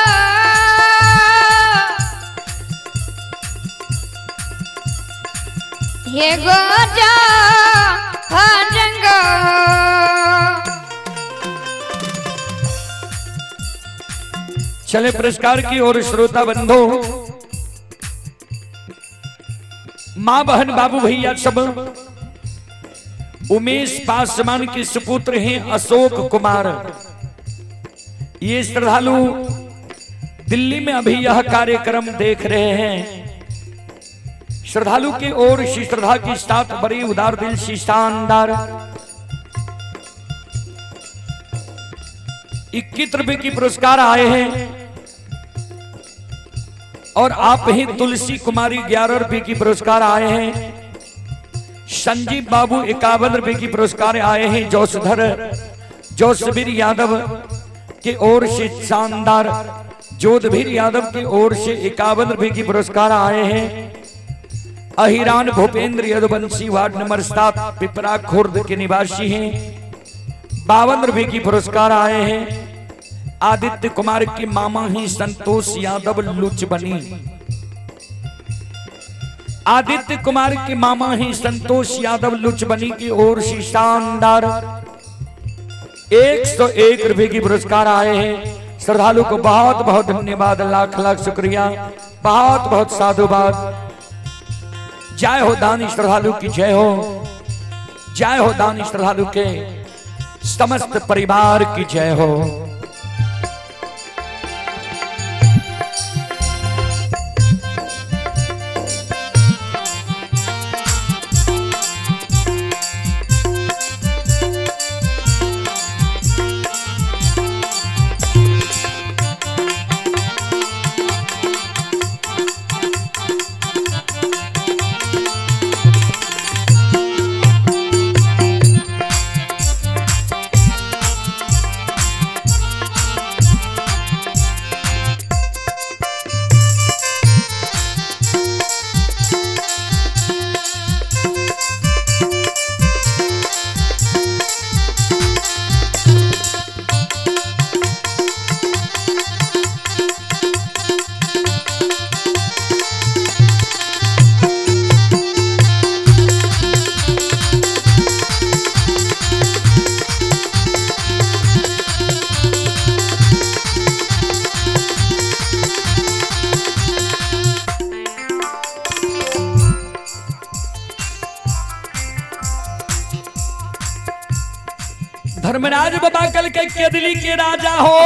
हे गो जा रंग। चले पुरस्कार की ओर श्रोता बंधु, माँ बहन बाबू भैया सब। उमेश पासवान के सुपुत्र हैं अशोक कुमार। ये श्रद्धालु दिल्ली में अभी यह कार्यक्रम देख रहे हैं। श्रद्धालु की ओर से श्रद्धा के साथ बड़ी उदार दिल से शानदार 21 रुपए की पुरस्कार आए हैं। और आप ही तुलसी कुमारी 11 रुपए की पुरस्कार आए हैं। संजीव बाबू 51 रुपए की पुरस्कार आए हैं। जोशधर जोशवीर यादव की ओर से शानदार जोधवीर यादव की ओर से 51 रुपए की पुरस्कार आए हैं। अहिरान भूपेंद्र यदुवंशी वार्ड नंबर 7 पिपरा खुर्द के निवासी हैं, 52 रुपए की पुरस्कार आए हैं। आदित्य कुमार के मामा ही संतोष यादव लुचबनी। आदित्य कुमार के मामा ही संतोष यादव लुचबनी की ओर से शानदार 101 रुपए की पुरस्कार आए हैं। श्रद्धालु को बहुत बहुत धन्यवाद, लाख लाख शुक्रिया, बहुत बहुत साधुवाद। जय हो दानी श्रद्धालु की जय हो, जय हो दानी श्रद्धालु के समस्त परिवार की जय हो। धर्मराज बाबा कल के केदली के राजा हो,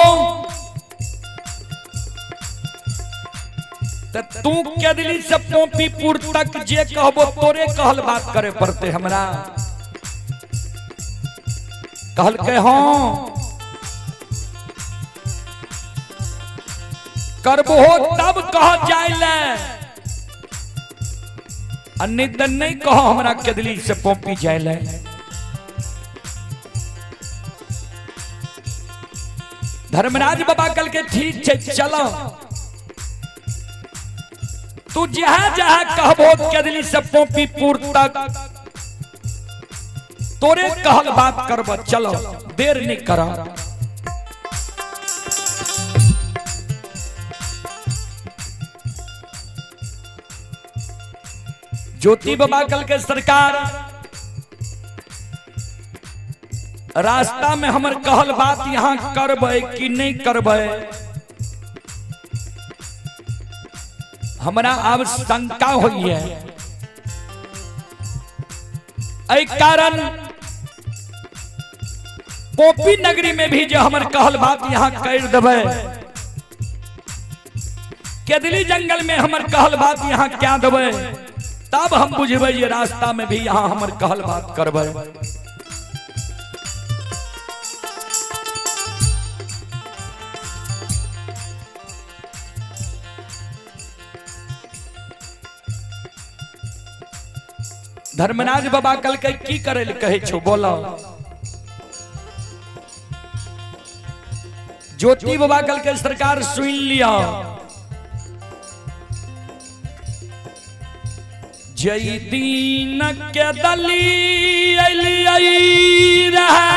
त तू केदली से पोपीपुर तक जे कहबो तोरे कहल बात करे पड़ते हमरा। कहल के हाँ करबो तब कह जाय ले, अन्य त नहीं कहो हमरा केदली से पोपी जाय ले। धर्मराज बाबा कल के ठीक छै चलो, तू जहां जहां कहबो केदली से पोपीपुर तक तोरे कहल बात करब, चलो देर नहीं कर। ज्योति बाबा कल के सरकार रास्ता में हमर कहल बात यहां करबै कि नहीं करबै, हमरा अब शंका होई है। एहि कारण पोपी नगरी में भी जो हमर कहल बात यहाँ कर देबै, केदली जंगल में हमर कहल बात यहाँ क्या देबै, तब हम बुझबै ये रास्ता में भी यहाँ हमर कहल बात करबै। धर्मराज बाबा कल के की करे ले कहै छौ बोलो। ज्योति बाबा कल के सरकार सुन लिया, जय दीन के दली अलियै रहे,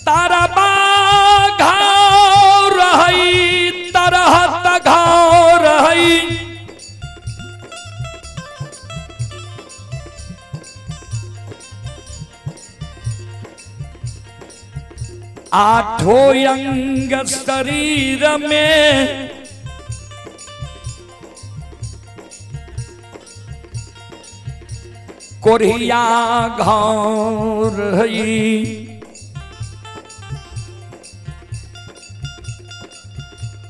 तारा घाव रही तरह घाव रही, आठों अंग शरीर में कोरिया घाव रही।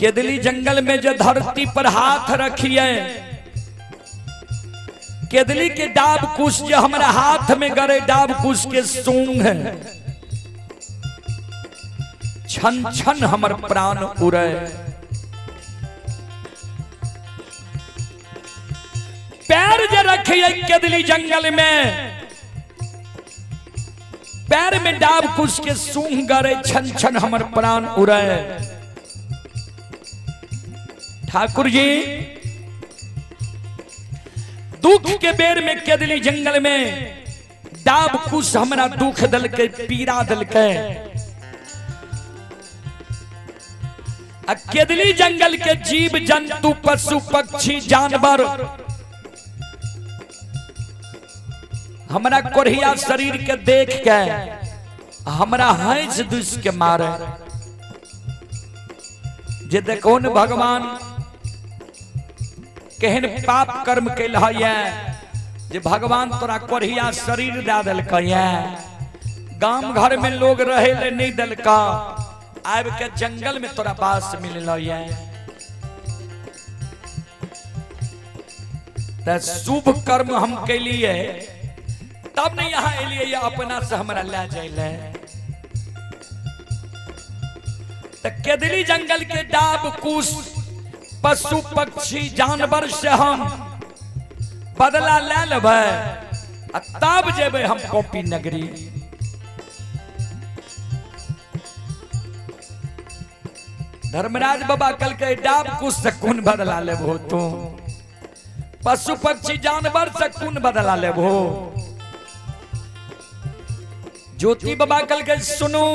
केदली जंगल में जो धरती पर हाथ रखिए, केदली के डाब कुश जो हमारा हाथ में गरे डाब कुश के सूंघ है, छन छन हमर प्राण उड़े। पैर जो रखिए केदली जंगल में, पैर में डाब कुश के सूंघ गरे, छन छन हमर प्राण उड़े। ठाकुर जी दुख के बेर में केदली जंगल में डाब कुश हमरा दुख दल के पीड़ा दल के, आ केदली जंगल के जीव जंतु पशु पक्षी जानवर हमरा कोढ़िया शरीर के देख के हमरा हंस दुस के मारे। जे देखो न भगवान केहन पाप कर्म कैल है जे भगवान तोरा कोढ़िया शरीर दे देलकै, गाम घर में लोग रहे ले नहीं देलका, आबि के जंगल में तोरा बास मिलल है। त शुभ कर्म हम कैलिए तब ने यहाँ एलिए, अपना से हमरा ले जाइले। त केदली जंगल के डाब कुश पशु पक्षी जानवर से हम बदला ले लेबै आ तब जेबै हम कॉपी नगरी। धर्मराज बाबा कल के डाब कुश से कोन बदला लेबो तू, पशु पक्षी जानवर से कोन बदला लेबो। ज्योति बाबा कल के सुनू,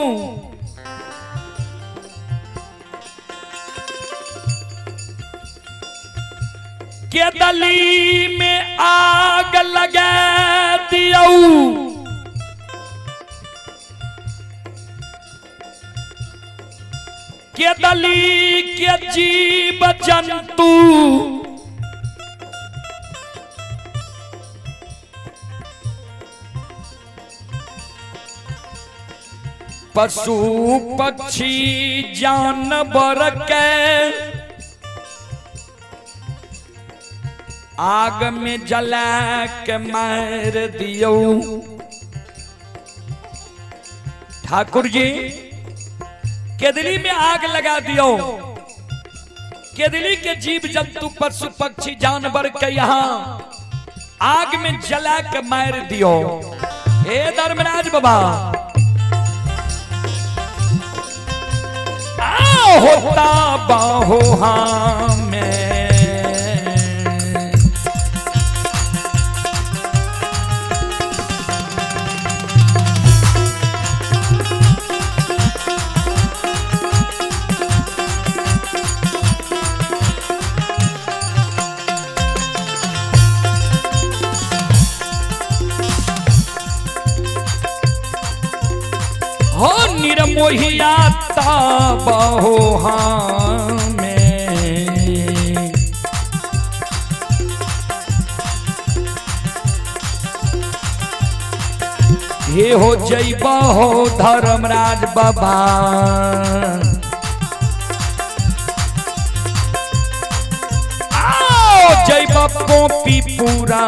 केदली में आग लगा दियऊ, केदली के जीव जंतु पशु पक्षी जानवर के आग में जला के मार दियो। ठाकुर जी केदली में आग लगा दियो, केदली के जीव जंतु पशु पक्षी जानवर के यहाँ आग में जला के मार दियो। हे धर्मराज बाबा आ होता बाहो में हो निरमोहिया ताबहो हमें। हे हो जैब हो धर्मराज बाबा। आओ जैब पोपी पूरा।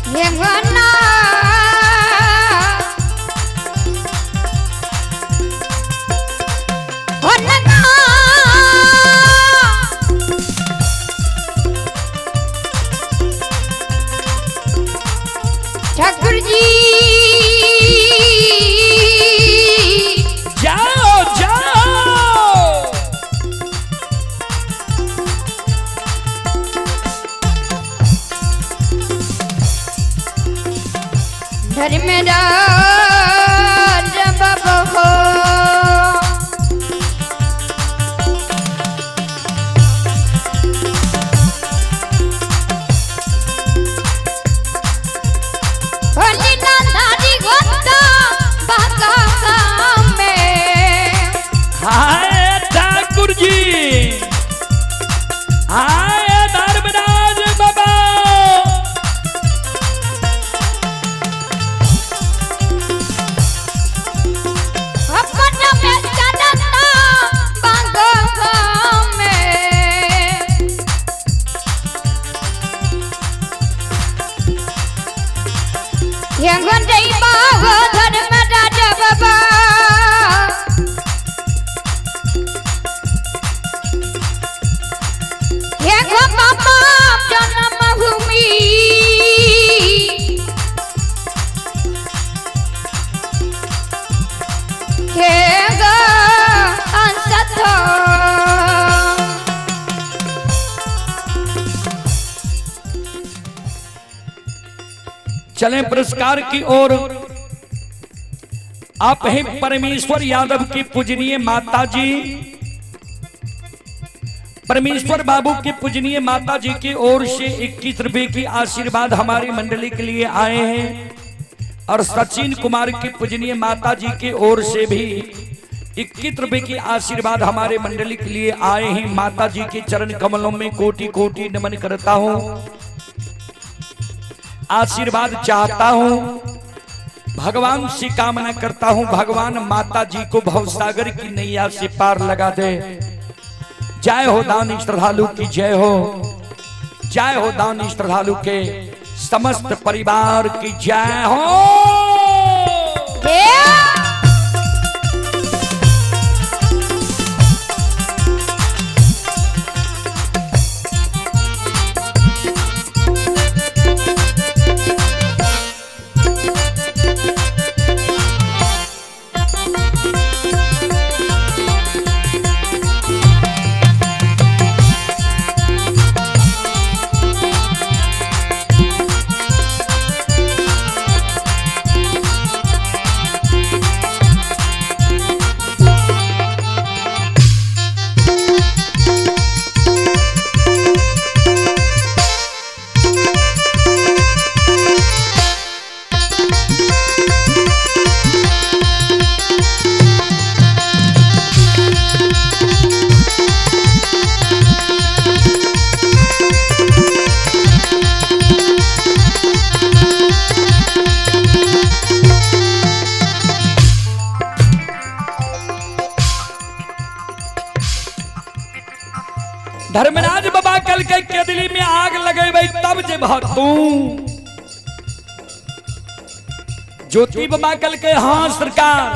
हे ना हो ना। ठाकुर जी। जाओ जाओ। धर्मराज बाबा हो। होली ना धारी गोता बाका में। हाय ठाकुर जी, हाय धर्मराज बाबा। अपना में चढ़ता बागा में। यंगन जय बाबा धर्मराज बाबा। हे गो बाबा जन्मभूमि। हे गो अंसथ। चलें पुरस्कार की ओर। आप हैं परमेश्वर यादव की पूजनीय माता जी, परमेश्वर बाबू की पूजनीय माता जी की ओर से 21 रुपए की आशीर्वाद हमारी मंडली के लिए आए हैं। और सचिन कुमार की पूजनीय माता जी की ओर से भी 21 रुपए की आशीर्वाद हमारे मंडली के लिए आए हैं। माता जी के चरण कमलों में कोटि कोटि नमन करता हूं, आशीर्वाद चाहता हूं, भगवान से कामना करता हूं, भगवान माता जी को भवसागर की नैया से पार लगा दे। जय हो दानी श्रद्धालु की जय हो, जय हो दानी श्रद्धालु के समस्त परिवार की जय हो। धर्मराज बाबा कल के केदली में आग लगेबै तब जे तू। ज्योति बाबा कल के हाँ सरकार।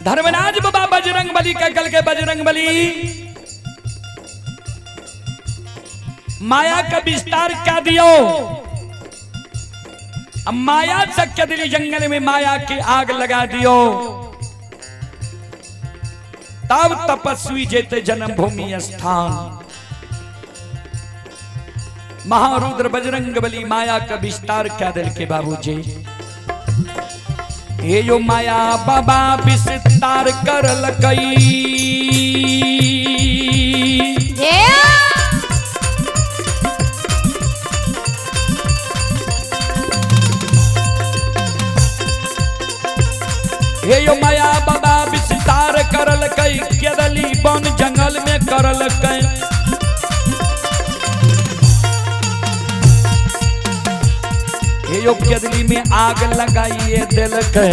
धर्मराज बाबा बजरंग बली का कल के बजरंग बली माया का विस्तार क्या दियो। अब माया सत्य दिली जंगल में माया की आग लगा दियो, तब तपस्वी जेते जन्मभूमि स्थान। महारुद्र बजरंग बली माया का विस्तार क्या दिल के बाबूजी। हे यो माया बाबा विस्तार कर लकई। हे यो माया बाबा विस्तार करल कई केदली वन जंगल में करलकै। हे यो केदली में आग लगाइए देलकै।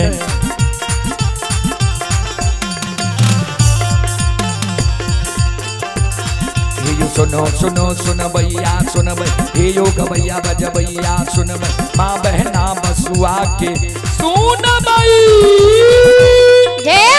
हे यो सुनो सुनो सुनबैया सुनबै, हे यो गबैया बजबैया सुनबै, माँ बहना बसुआ के सुनबै। जय।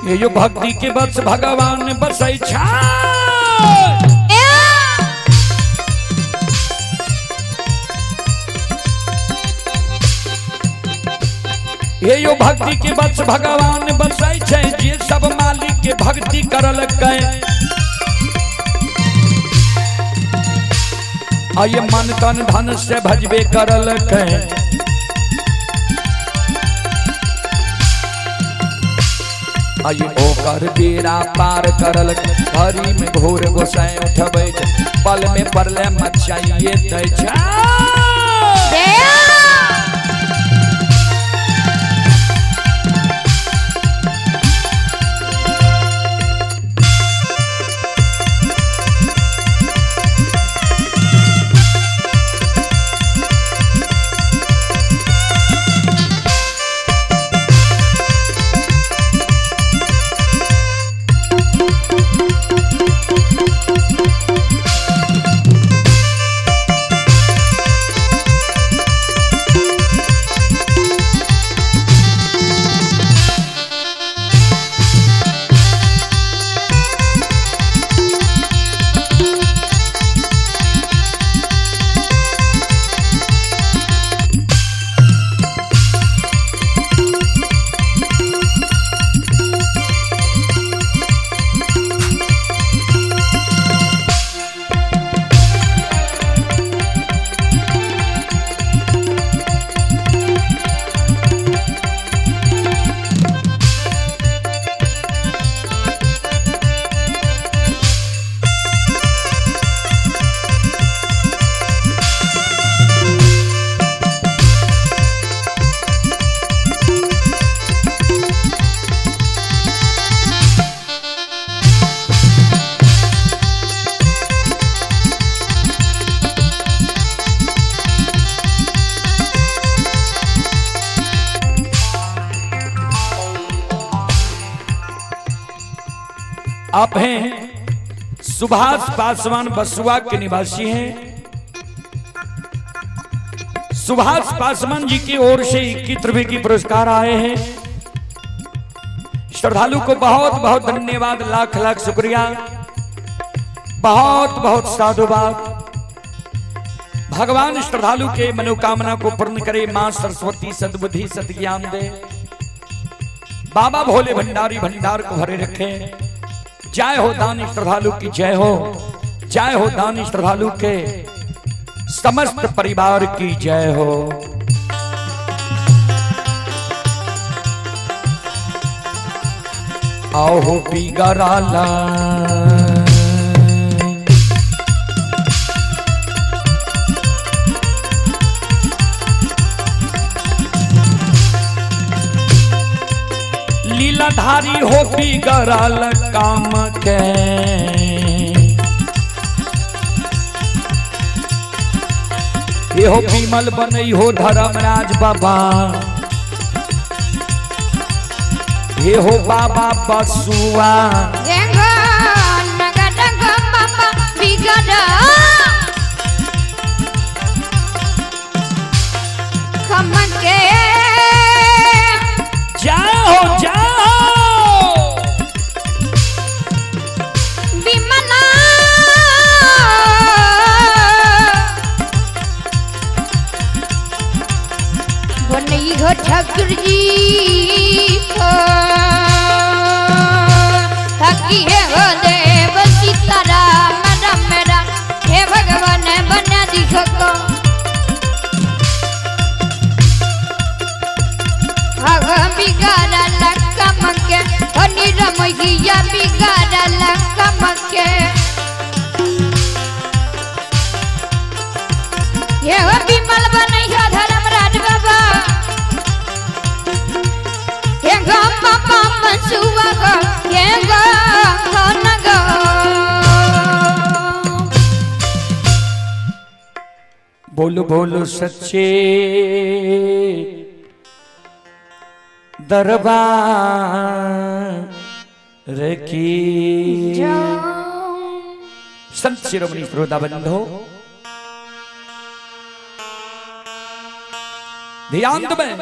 ये यो भक्ति के बस भगवान बसै छा। ये यो भक्ति के बस भगवान बसै छै, जे सब मालिक के भक्ति करलकै। आ ये मन तन धन से भजबे करलकै। आइए ओकर बेड़ा पार करलकै, घड़ी में घोर गोसाई उठबै छै, पल में परले मचाइए दै छै। जय। आप हैं सुभाष पासवान बसुआ के निवासी हैं। सुभाष पासवान जी की ओर से 21 रुपए की पुरस्कार आए हैं। श्रद्धालु को बहुत बहुत धन्यवाद, लाख लाख शुक्रिया, बहुत बहुत साधुवाद। भगवान श्रद्धालु के मनोकामना को पूर्ण करे, मां सरस्वती सद्बुद्धि सद्ज्ञान दे, बाबा भोले भंडारी भंडार को भरे रखे। जय हो दानी श्रद्धालु की जय हो, जय हो दानी श्रद्धालु के समस्त परिवार की जय हो। आओ हो पीगराला लीलाधारी हो बिगड़ल काम के। एहो विमल बनई हो धर्मराज बाबा, एहो बाबा बसुआ। हे गो नगद गो बाबा बिगड़ कम के। जाओ जाओ विमला बनई हो ठाकुर जी हो, थकी हे हो देव सीताराम राम राम, हे भगवान बना दिखो को। हग बिगाड़ल कमके हो निरमोहिया बिगाड़ल कमके। हे हो विमल बनई हो धर्मराज बाबा, हे गो बाबा बसुआ गो, हे गो घन गो। बोलो बोलो सच्चे दरबार की। संत शिरोमणि श्रोता बंधो, ध्यान में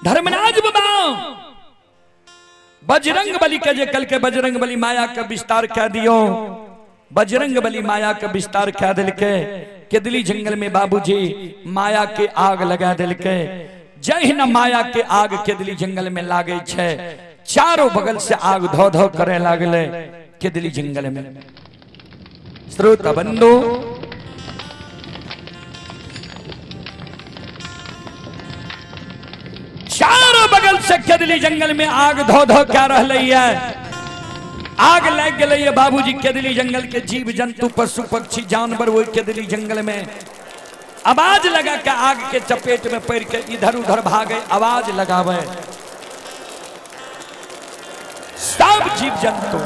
धर्मराज बाबा बजरंग बली के जे कल के बजरंग बली माया का विस्तार कह दियो, बजरंग बली माया का विस्तार कह दिल के केदली जंगल में बाबूजी माया के आग लगा दिल के। जहिना माया के आग केदली जंगल में लागे छे, चारों बगल से आग धो धो करे लागले केदली जंगल में। श्रोता बंधु, चारों बगल से केदली जंगल में आग धो धो क्या रही है, आग लग गई है बाबूजी केदली जंगल के जीव जंतु पशु पक्षी जानवर वो केदली जंगल में आवाज लगा के आग के चपेट में पड़ के इधर उधर भागे, आवाज लगावे सब जीव जंतु।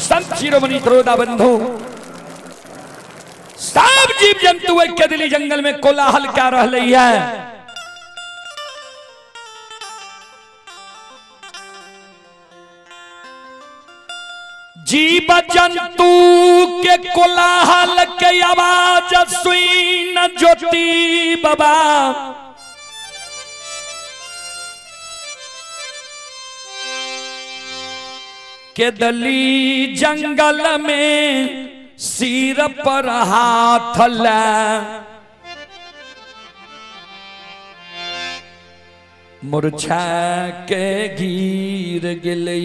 संत शिरोमणि त्रोदा बंधु, सब जीव जंतु केदली जंगल में कोलाहल क्या रह रही है। जीव जंतु के कोलाहल के आवाज सुन ज्योति बाबा केदली जंगल में सिर पर हाथ ले मुरझा के गिर गेलई।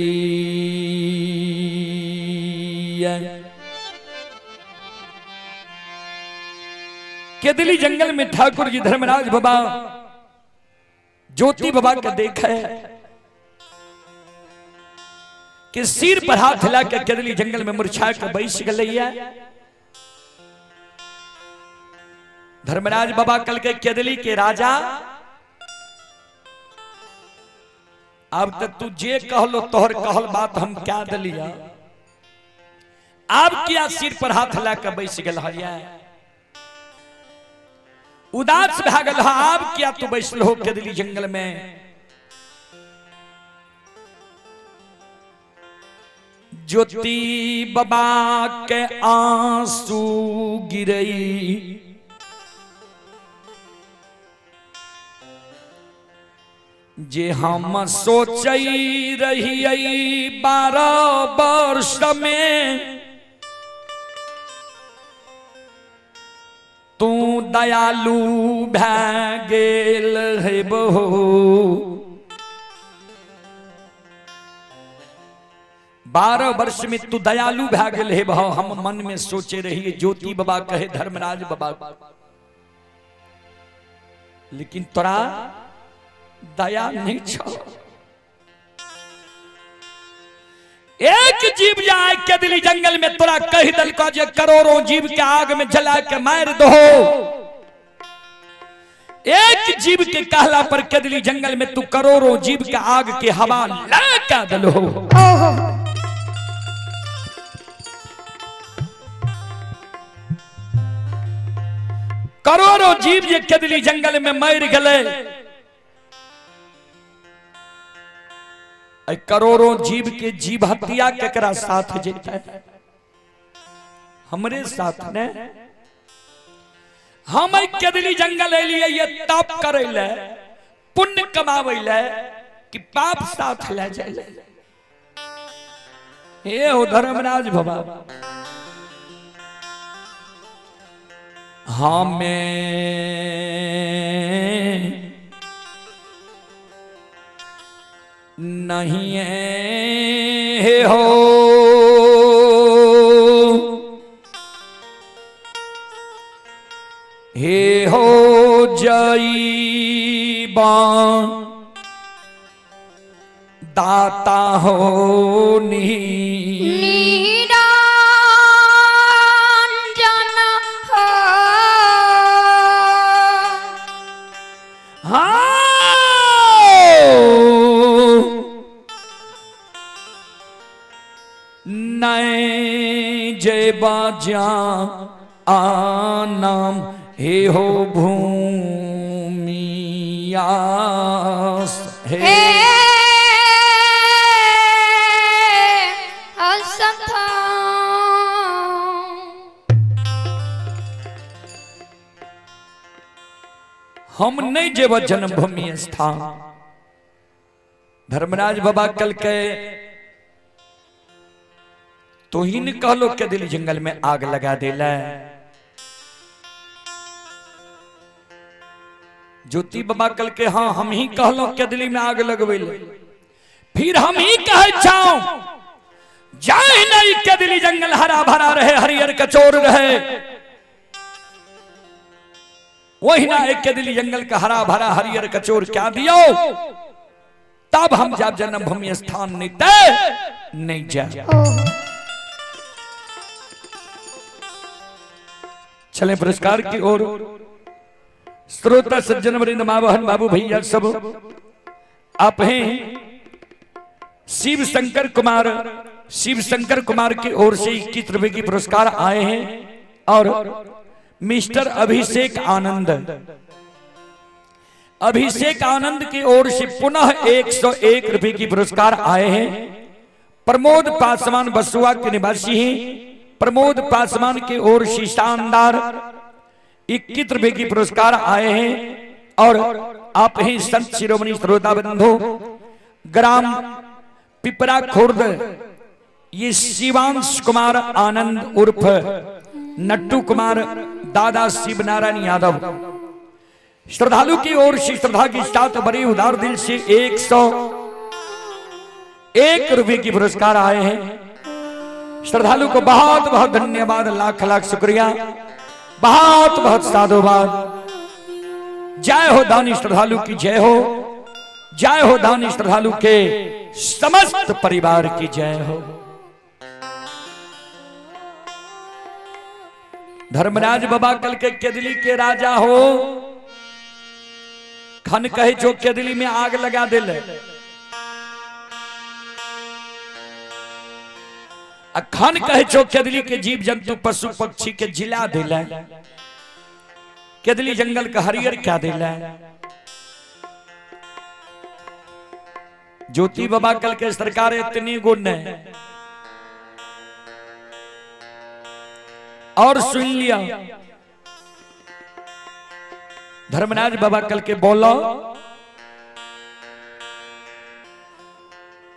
केदली जंगल में ठाकुर जी धर्मराज बाबा ज्योति बाबा के देखे कि सिर पर हाथ ला के केदली जंगल में मुरझा के बैस गलैया। धर्मराज बाबा कल के केदली के राजा, अब तक तू जे कहलो तोहर कहल बात हम क्या दलिया, अब क्या सिर पर हाथ ला के बैस गल हया, उदास भा गल, अब क्या तू बैसल हो केदली जंगल में। ज्योति बाबा के आंसू गिरई, जे हम सोचई रही 12 वर्ष में तू दयालु भै गेल हे बहो। 12 वर्ष में तू दयालु भै गेल हे बहो, हम मन में सोचे रही ज्योति बाबा कहे धर्मराज बाबा, लेकिन तोरा दया नहीं छो। एक जीव जाए के दिली जंगल में तोरा कह दलको जे करोड़ों जीव के आग में जला के मार दो। एक जीव के कहला पर केदली जंगल में तू करोड़ों जीव के आग के हवा लगा दलो। ओहो। करोड़ों जीव जे केदली जंगल में मर गए, करोड़ों जीव के जीव हत्या केकरा साथ जेतै? हमरे साथ ने। हम केदली जंगल एलियै ये तप करै ले, पुण्य कमाबै ले, कि पाप साथ ले जाय ले? हे हो धर्मराज बाबा, हमें नहीं है हो हे हो जईबा दाता हो नी निरंजन हो। हाँ, नहीं जय बाजा आनाम हे हो भूमियास हे हे असथा। हम नहीं जेब जन्मभूमि स्थान। धर्मराज बाबा कल के तो ही ने कहलो के दिल जंगल में आग लगा देला। ज्योति बाबा कल के हाँ हम ही कहलो के दिल्ली में आग लगबे ले। फिर हम ही कहे जाओ जाए नहीं के दिल्ली जंगल हरा भरा रहे, हरियर कचोर रहे, वही ना एक के दिल्ली जंगल का हरा भरा हरियर कचोर क्या दियो, तब हम जाब जन्मभूमि स्थान नहीं तय नहीं जा। चले पुरस्कार की ओर। श्रोता सज्जन वृंद, माँ बहन बाबू भैया सब आप हैं। शिव शंकर कुमार, शिव शंकर कुमार की ओर से 21 रुपए की पुरस्कार आए हैं और मिस्टर अभिषेक आनंद, अभिषेक आनंद की ओर से पुनः 101 रुपए की पुरस्कार आए हैं। प्रमोद पासवान बसुआ के निवासी हैं। प्रमोद पासवान की ओर से शानदार 21 रुपए की पुरस्कार आए हैं और आप ही संत शिरोमणि श्रोता बंधु ग्राम पिपरा खुर्द, ये शिवांश कुमार आनंद उर्फ नट्टू कुमार दादा शिव नारायण यादव श्रद्धालु की ओर से श्रद्धा के साथ बड़ी उदार दिल से 101 रुपए की पुरस्कार आए हैं। श्रद्धालु को बहुत बहुत धन्यवाद, लाख लाख शुक्रिया, बहुत बहुत साधुवाद। जय हो दानी श्रद्धालु की जय हो, जय हो दानी श्रद्धालु के समस्त परिवार की जय हो। धर्मराज बाबा कल के केदली के राजा हो, खन कहे जो केदली में आग लगा दिल, खन कहे जो केदली के जीव जंतु पशु पक्षी के जिला दिल, केदली जंगल का हरियर क्या दिल। ज्योति बाबा कल के सरकार इतनी गुण है। और सुन लिया धर्मराज बाबा कल के बोलो,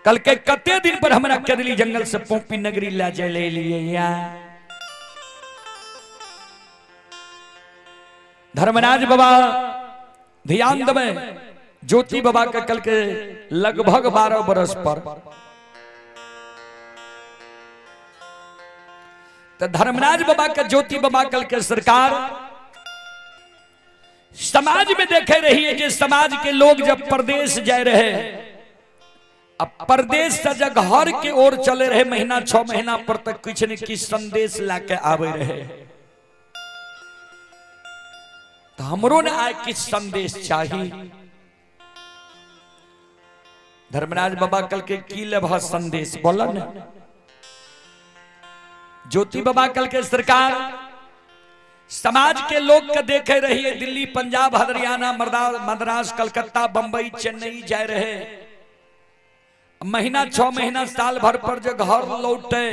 कल के कते दिन पर हमरा केदली जंगल से पोपी नगरी ला जाए ले लिए या। धर्मराज बाबा ध्यान दबे, ज्योति बाबा के कल के लगभग 12 बरस पर तो धर्मराज बाबा के ज्योति बाबा कल के सरकार समाज में देखे रही है कि समाज के लोग जब प्रदेश जाए रहे अब परदेश से जब घर के ओर चले रहे महीना 6 महीना पर तक किछु ने किछु संदेश लाके आवे रहे। तो हमरो ने आए किछु संदेश चाही। धर्मराज बाबा कल के की लेबह संदेश बोल ने। ज्योति बाबा कल के सरकार समाज के लोग के देखे रहिए, दिल्ली पंजाब हरियाणा मद्रास कलकत्ता बंबई चेन्नई जाए रहे, महीना 6 महीना साल भर पर जो घर लौटे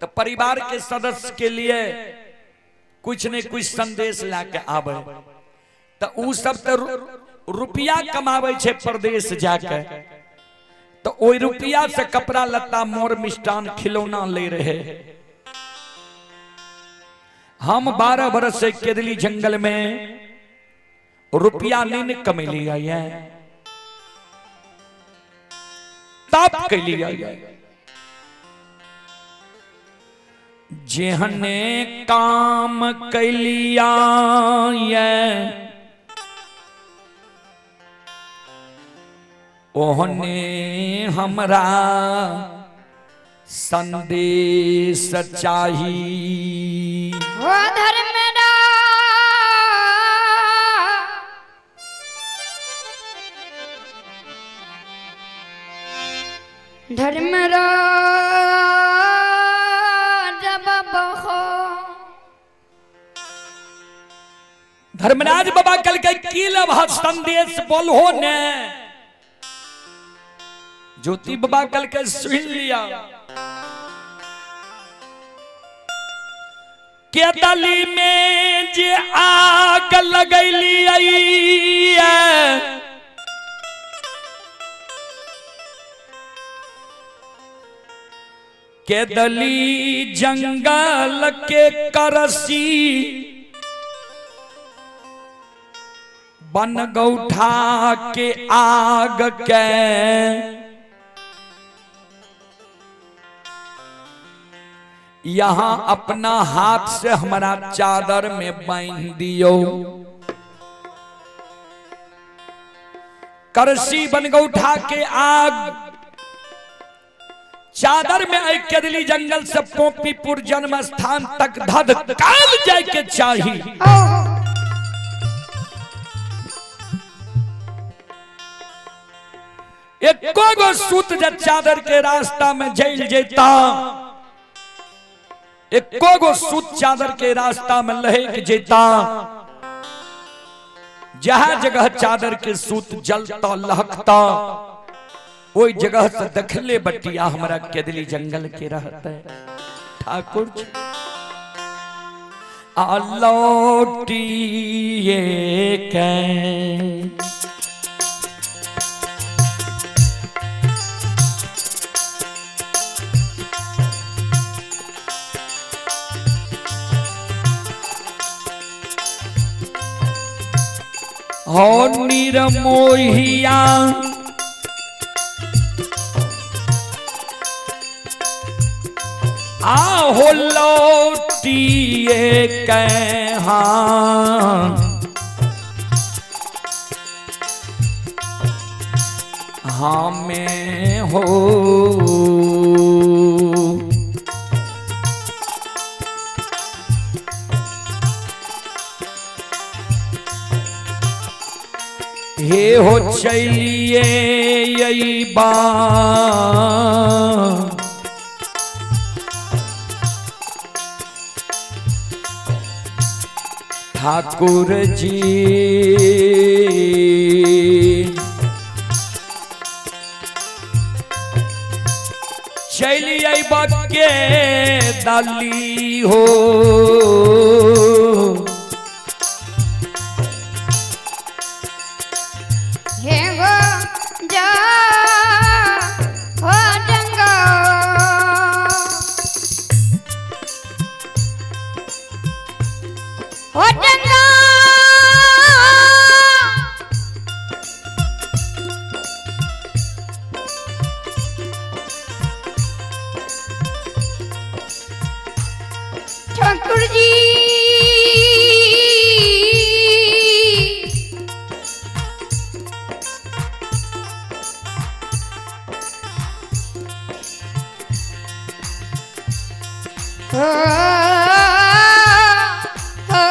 तो परिवार के सदस्य के लिए कुछ ने कुछ संदेश लाके आवे। तो उ सब तो रुपया कमावे छे परदेश जाके, तो ओई रुपया से कपड़ा लत्ता मोर मिष्टान खिलौना ले रहे। हम 12 बरस से केदली जंगल में रुपया नहीं कमेली आई है, ताप कैली आई है। जेहने काम कैलिया ओहने हमरा संदेश चाही। ओ धर्मराज धर्मराज बाबा हो। धर्मराज बाबा कल के की लभ संदेश बोलहो ने। ज्योति बाबा कल के सुन लिया केदली में जे आग लगैली आई केदली जंगल के करसी बन गौठा के आग के यहां अपना हाथ से हमारा चादर में बांध दियो। करसी बन गौठा के आग चादर में एक केदली जंगल से पोपीपुर जन्म स्थान तक धध काल जाए के चाही। एको गो सूत जब चादर के रास्ता में जल जेता, एको गो सूत चादर के रास्ता में लहक जेता, जहां जगह चादर के सूत जलता लहकता ओई जगह से दखले बटिया हमारा केदली जंगल के रहते। ठाकुर जी आलौटिए के हो निरमोहिया आहो लौटिए कहाँ हमें हो हे हो चलिए यही बा ठाकुर जी चलिए बके दाली हो। हे गो जा हो जंगो हो जंगो ठाकुर जी हो हो।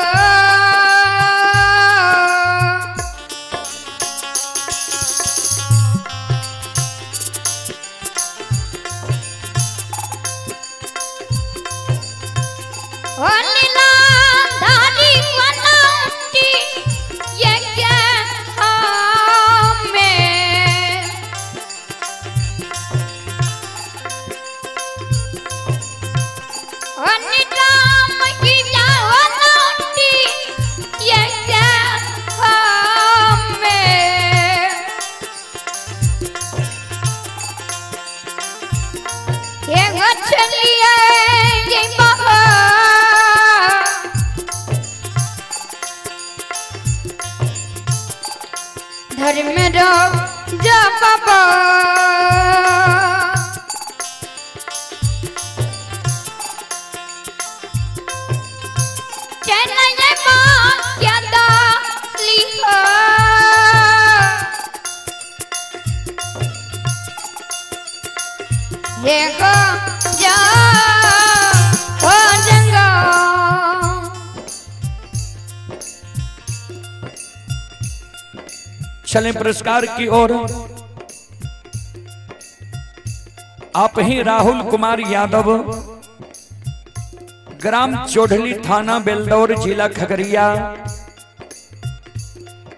ओ लीला धारी बनाउटी ये क्या हमें धर्म जब चलें पुरस्कार की ओर। आप ही राहुल कुमार यादव, ग्राम चौधरी, थाना बेलदौर, जिला खगड़िया।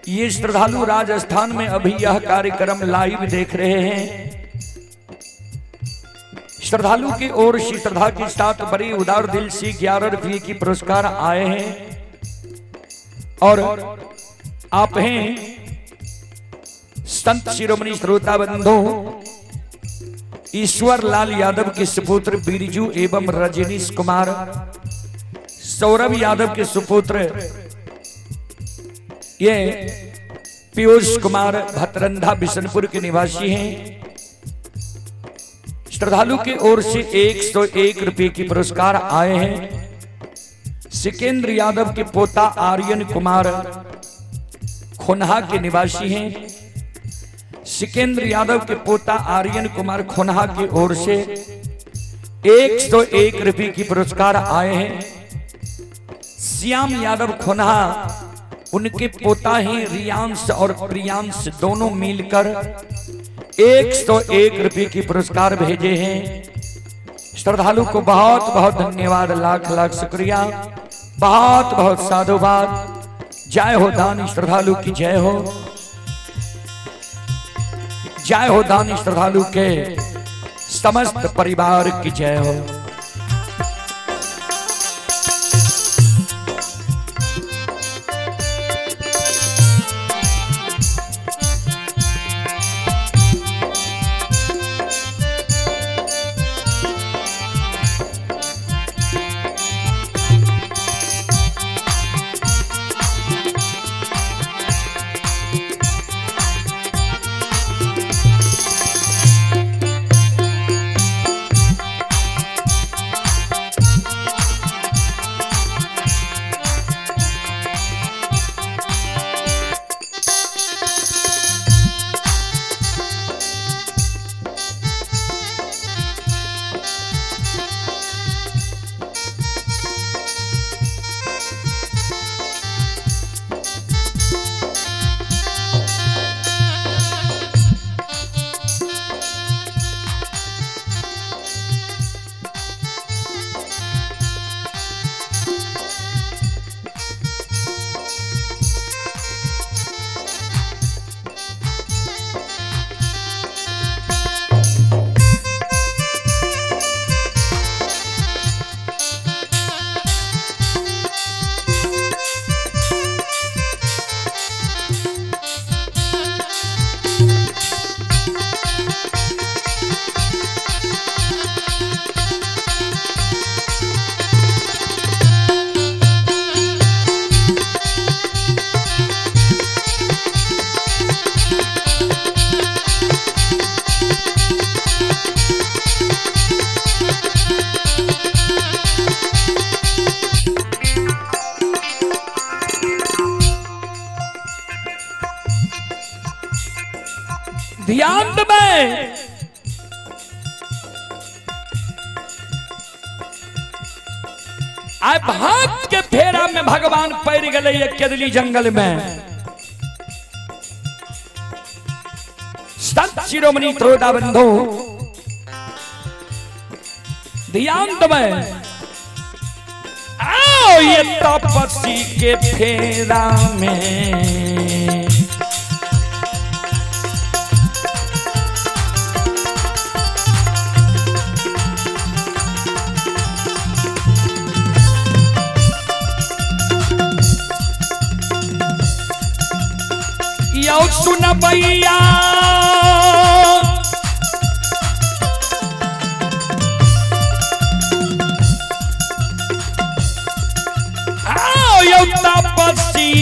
ये श्रद्धालु राजस्थान में अभी यह कार्यक्रम लाइव देख रहे हैं। श्रद्धालु की ओर से श्रद्धा के साथ बड़ी उदार दिल से 11 रुपये की पुरस्कार आए हैं। और आप हैं संत शिरोमणि श्रोता बंधु ईश्वर लाल यादव के सुपुत्र बिरजू एवं रजनीश कुमार, सौरभ यादव के सुपुत्र ये पीयूष कुमार भतरंधा बिशनपुर के निवासी हैं। श्रद्धालु की ओर से 101 रुपये की पुरस्कार आए हैं। सिकेंद्र यादव के पोता आर्यन कुमार खोनहा के निवासी हैं। सिकेंद्र यादव के पोता आर्यन कुमार खोनहा की ओर से 101 रुपये की पुरस्कार आए हैं। श्याम यादव खोनहा, उनके पोता ही रियांश और प्रियांश दोनों मिलकर 101 रुपये की पुरस्कार भेजे हैं। श्रद्धालु को बहुत बहुत धन्यवाद, लाख लाख शुक्रिया, बहुत बहुत साधुवाद। जय हो दानी श्रद्धालु की जय हो, जय हो दानी श्रद्धालु के समस्त परिवार की जय हो। आइ भक्त के फेरा में भगवान पड़ गए ये केदली जंगल में। संत शिरोमणि त्रोटा बंधु ध्यान दबे, आओ ये तपस्वी के फेरा में। यौ सुनबैया आओ यौ तपस्वी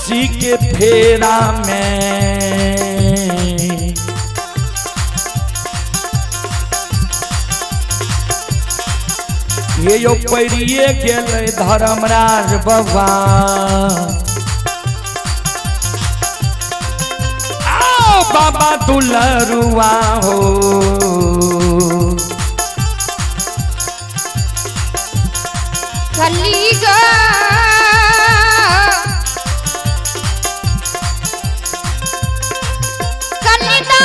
सी के फेरा में। ये यो पैरिये गेलै धर्मराज बाबा। आओ बाबा दुलरुआ हो। कली ग कलिता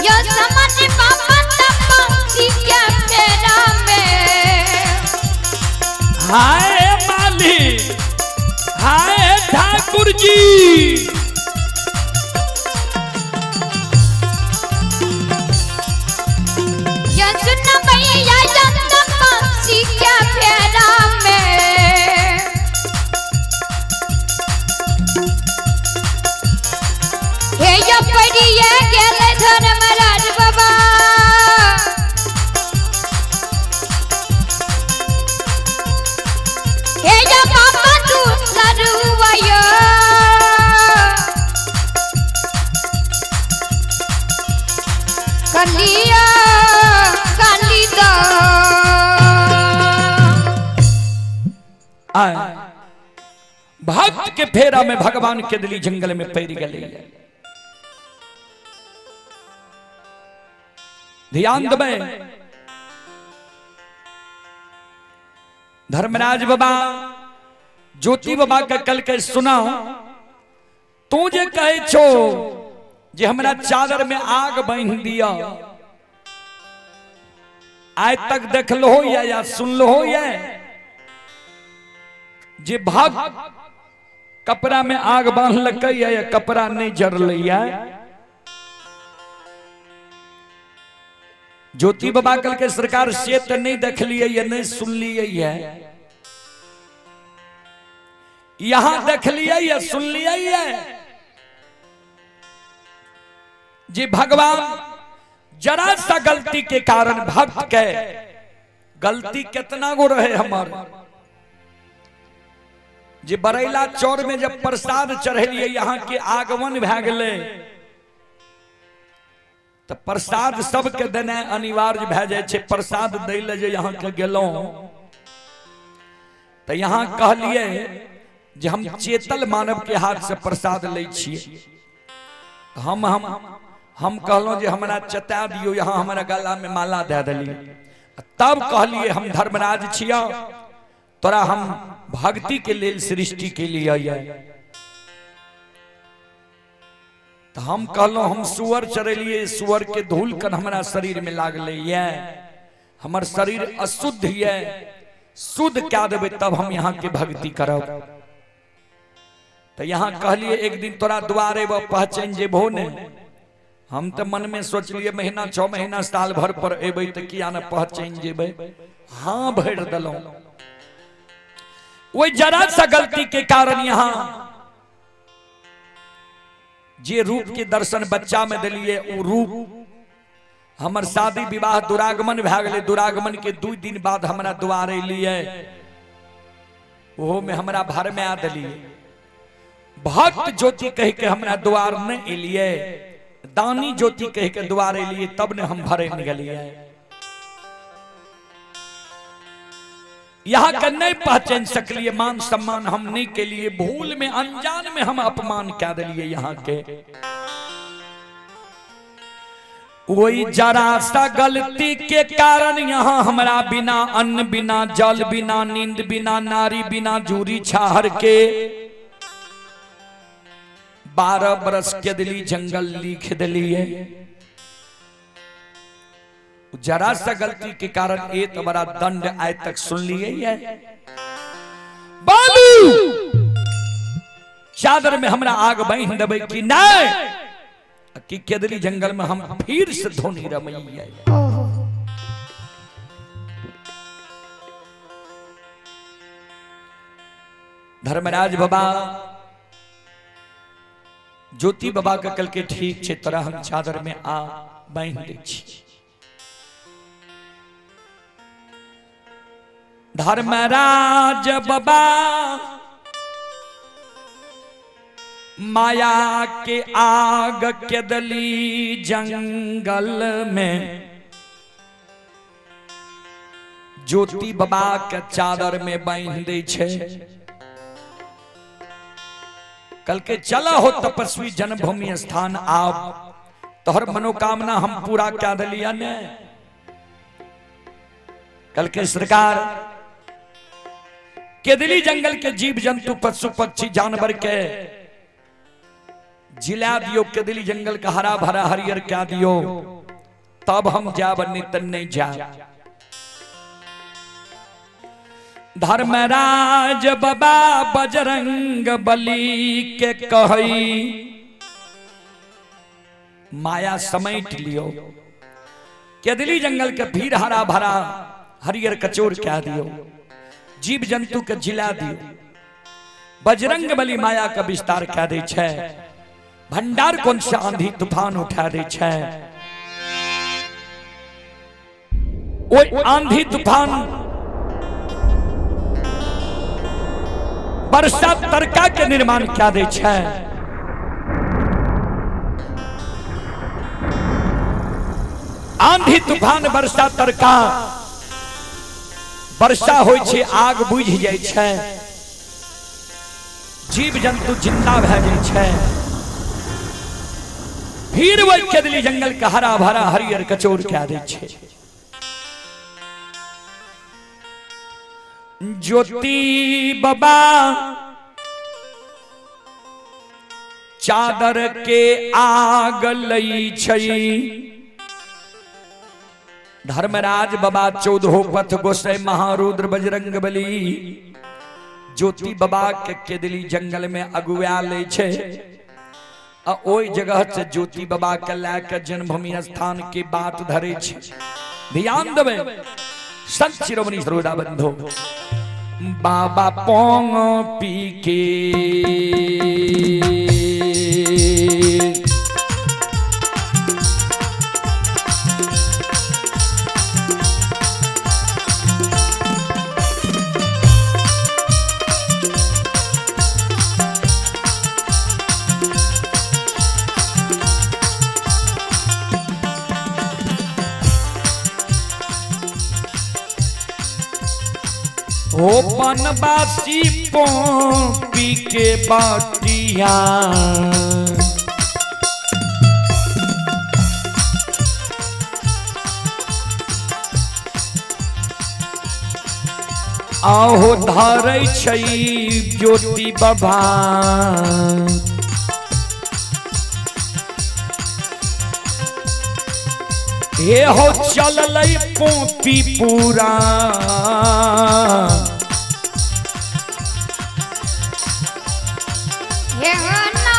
यो समझ बाबा तपस्वी के फेरा में। हाय माली, हाय ठाकुर जी। यो सुन भैया यो तपस्वी के फेरा में। हे यो पड़िए गेले धर्मराज बाबा। हे यो बाबा तू लरुवयो। कलिया कालिदा। आय भक्त के फेरा में भगवान के दिली जंगल में पैर गए। ध्यान दबे, धर्मराज बाबा ज्योति बाबा के कल के सुना, तू जे कहे छो जे हमरा चादर में आग बांध दिया, आय तक देख लो या सुन लो या जे भक्त कपड़ा में आग बांधलकै या कपड़ा नहीं जरलै। ज्योति बाबा कल के सरकार से तो नहीं देखलिए या नहीं सुनलिए, यहां देखलिए या सुनलिए जे भगवान जरा सा गलती के कारण भक्त के गलती कितना गो रहे हमार जे बरैला चौर में जब प्रसाद चढ़ेलिए यहाँ के आगमन भए गेलै तो प्रसाद सबके देनाइ अनिवार्य भए जाइ छै। प्रसाद दै लए जे यहाँ के गेलहुँ तो यहाँ कहलिए जे हम चेतल मानव के हाथ से प्रसाद लै छियै। हम हम हम कहलहुँ जे हमरा चता दियौ, यहाँ हमरा गला में माला दए देलियै। तब कहलिए हम धर्मराज छियौ, तोरा हम भक्ति के लेल सृष्टि के लिए। तो हम कहलहुँ हम सुअर चढ़ेलिए, सुअर के धूल कन हमरा शरीर में लागलै ये, हमर शरीर अशुद्ध ये, शुद्ध क्या देबै तब हम यहाँ के भक्ति करब। तो यहाँ कहलिए एक दिन तोरा द्वारे पहचान जेबहो ने। हम तो मन में सोचलिए महीना 6 महीना साल भर पर एबै तो किया ने पहचान जेबै, हाँ भरि देलहुँ। वही जरा सा गलती के कारण यहाँ जे रूप के दर्शन बच्चा में दिलिए ओ रूप हमर शादी विवाह दुरागमन भए गेलै। दुरागमन के 2 दिन बाद हमरा द्वार एलिए, ओहो में हमरा भर में आ दिलिए। भक्त ज्योति कह के हमरा द्वार नहीं एलिए, दानी ज्योति कह के द्वार एलिए, तब ने हम भरे निकलिए। यहाँ के नहीं पहचान सकलिए, मान सम्मान हम नहीं के लिए, भूल में अनजान में हम अपमान क्या दिलिए यहाँ के। वही जरा सा गलती के कारण यहाँ हमरा बिना अन्न बिना जल बिना नींद बिना नारी बिना जूरी छाहर के 12 बरस के दिली जंगल लिख दिलिए। जरा सा गलती के कारण एक बड़ा दंड आय तक सुन लिए। बालू चादर में हमरा आग बांध देबै कि नहीं, कि केदली जंगल में हम फिर से धोनी रमैया। धर्मराज बाबा ज्योति बाबा के कल के ठीक छे तोरा हम चादर में आ बांध दै छी। धर्मराज बाबा माया के आग केदली जंगल में ज्योति बाबा के चादर में बांध दै छे। कल के चला हो तपस्वी जन्मभूमि स्थान आप, तोहर मनोकामना हम पूरा क्या दिलिया ने। कल के सरकार केदली जंगल के जीव जंतु पशु पक्षी जानवर के जिला दियो, केदली जंगल का हरा भरा हरियर क्या दियो, तब हम जाब नितन नहीं जा। धर्मराज बाबा बजरंग बली के कहई माया समेट लियो, केदली जंगल के भीड़ हरा भरा हरियर कचोर क्या दियो, जीव जंतु के जिला दियो, बजरंग बली माया का विस्तार क्या दे छे, भंडार कौन से आंधी तूफान उठा दे छे। ओई आंधी तूफान वर्षा तरका के निर्माण क्या दे छे। आंधी तूफान वर्षा तरका वर्षा होइ छे, आग बुझ जाइ छे, जीव जंतु जिंदा भए जाइ छे। फिर वही केदली जंगल के हरा भरा हरियर कचोर क्या दै छे। ज्योति बाबा चादर के आग लई छई, धर्मराज बाबा 14 पथ गोसाई महारुद्र बजरंग बली ज्योति बाबा के केदली जंगल में अगुआ ले छे। आ ओई जगह से ज्योति बाबा के लए के जन्मभूमि स्थान के बात धरे छे। ध्यान देबै संत शिरोमणि सरोदा बंधो बाबा पोंग पी के हो बनवासी पी के बाटिया आहो धरै छै ज्योति बाबा हे हो चललै पोपी पूरा। हे ना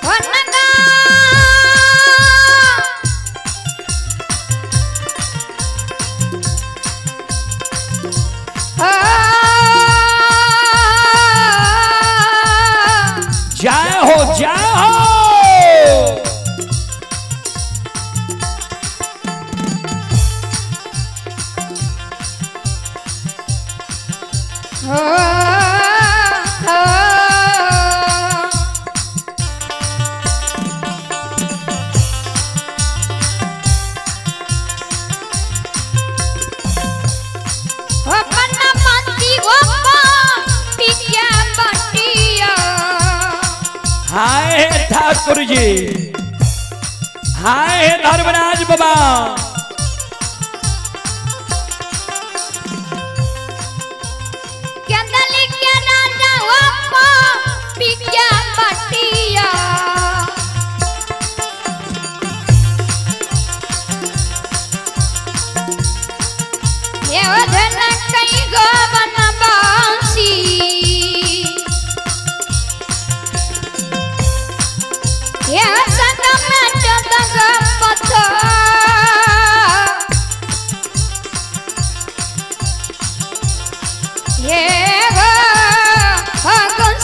हो ना। हाय ठाकुर जी, हाय धर्मराज बाबा। केंदली के राजा हो पिया बटिया। ये धन कई गो बनबासी। ये संग में चंदग पत्थर। हे गो भगवान।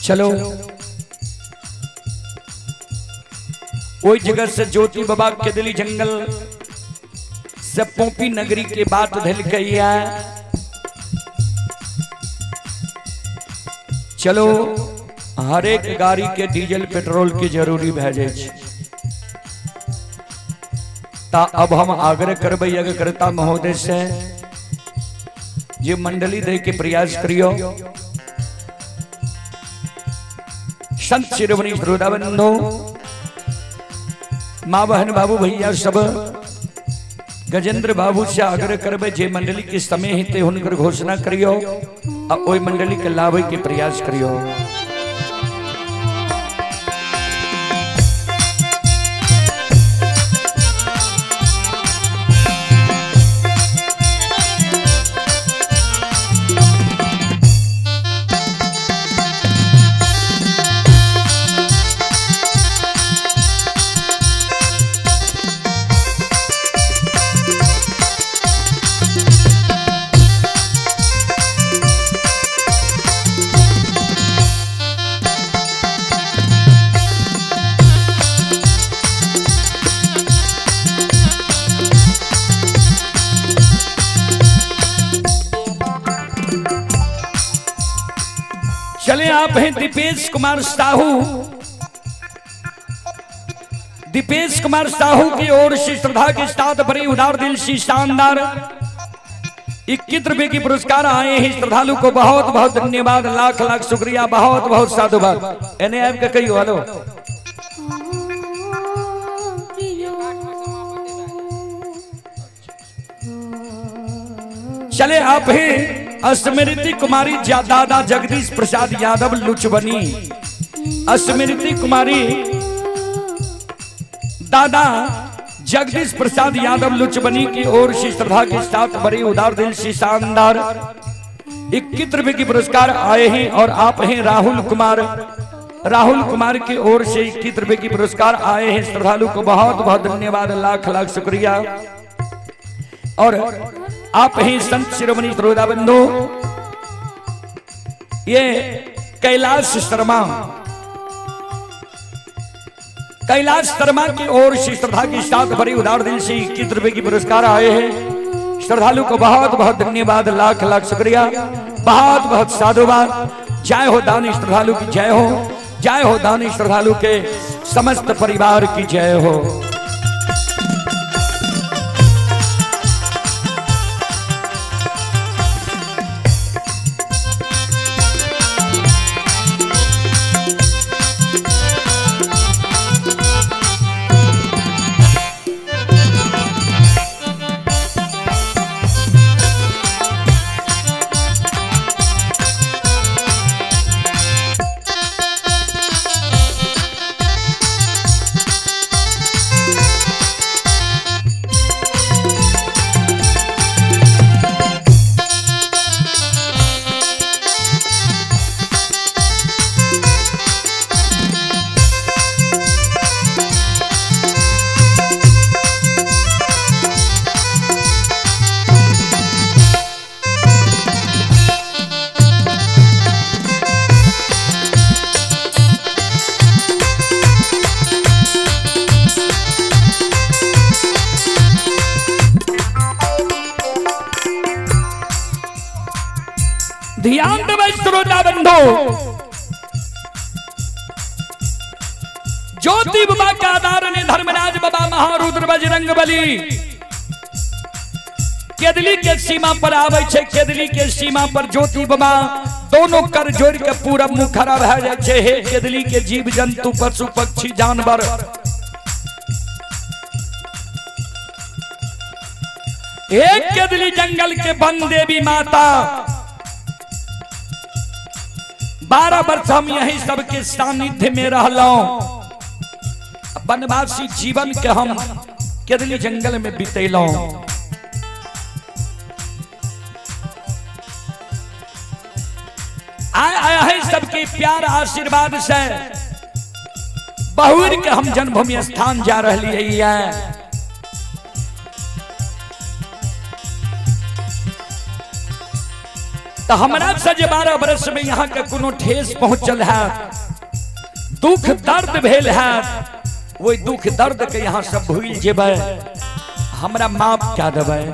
चलो वही जगह से ज्योति बाबा के दिली जंगल से पोपी नगरी के बात धल गई है। चलो हरेक गाड़ी के डीजल पेट्रोल के जरूरी भए जाइ छै। ता अब हम आग्रह करबै यज्ञकर्ता महोदय से जे मंडली दे के प्रयास करियो। संत शिरोमणि श्रोता बंधु, माँ बहन बाबू भैया सब, गजेंद्र बाबू से आग्रह करबै जे मंडली के समय हेतै हुनकर घोषणा करियो आ ओहि मंडली के लाबै के प्रयास करियो। चले आप हैं दीपेश कुमार साहू। दीपेश कुमार साहू की ओर से श्रद्धा के साथ बड़ी उदार दिल से शानदार 21 रुपए की पुरस्कार आए हैं। श्रद्धालु को बहुत बहुत धन्यवाद, लाख लाख शुक्रिया, बहुत बहुत साधुवाद। एने ऐप के कहियो हेलो। चले आप हैं स्मृति कुमारी दादा जगदीश प्रसाद यादव लुचबनी। स्मृति कुमारी दादा जगदीश प्रसाद यादव लुचबनी की ओर से श्रद्धा के साथ बड़ी उदार दिल से शानदार 21 रुपए की पुरस्कार आए हैं। और आप हैं राहुल कुमार। राहुल कुमार की ओर से 21 रुपए की पुरस्कार आए हैं। श्रद्धालु को बहुत बहुत धन्यवाद, लाख लाख शुक्रिया। और आप ही संत शिरोमणि श्रोता बंधु, ये कैलाश शर्मा, कैलाश शर्मा की ओर से श्रद्धा के साथ बड़ी उदार दिल से 21 रुपए की पुरस्कार आए हैं। श्रद्धालु को बहुत बहुत धन्यवाद, लाख लाख शुक्रिया, बहुत बहुत साधुवाद। जय हो दानी श्रद्धालु की जय हो, जय हो दानी श्रद्धालु के समस्त परिवार की जय हो। ध्यान देबै श्रोता बंधु, ज्योति बाबा का आधार ने धर्मराज बाबा महारुद्र बजरंग बली केदली के सीमा पर आबै छै। केदली के सीमा पर ज्योति बाबा दोनों कर जोड़ के पूरा मुंह खड़ा भए जाइ छै। हे केदली के जीव जंतु पशु पक्षी जानवर, एक केदली जंगल के वन देवी माता, 12 वर्ष हम यही सबके सानिध्य में रहलहुं। वनवासी जीवन के हम केदली जंगल में बितेलहुं। आय आय सबके प्यार आशीर्वाद से बहुर के हम जन्मभूमि स्थान जा रही है। तो हमरा से जे 12 वर्ष में यहाँ के कोनो ठेस पहुंचल है, दुख दर्द भेल है, वही दुख दर्द के यहाँ सब भूल जेबै, हमरा माफ क्या देबै।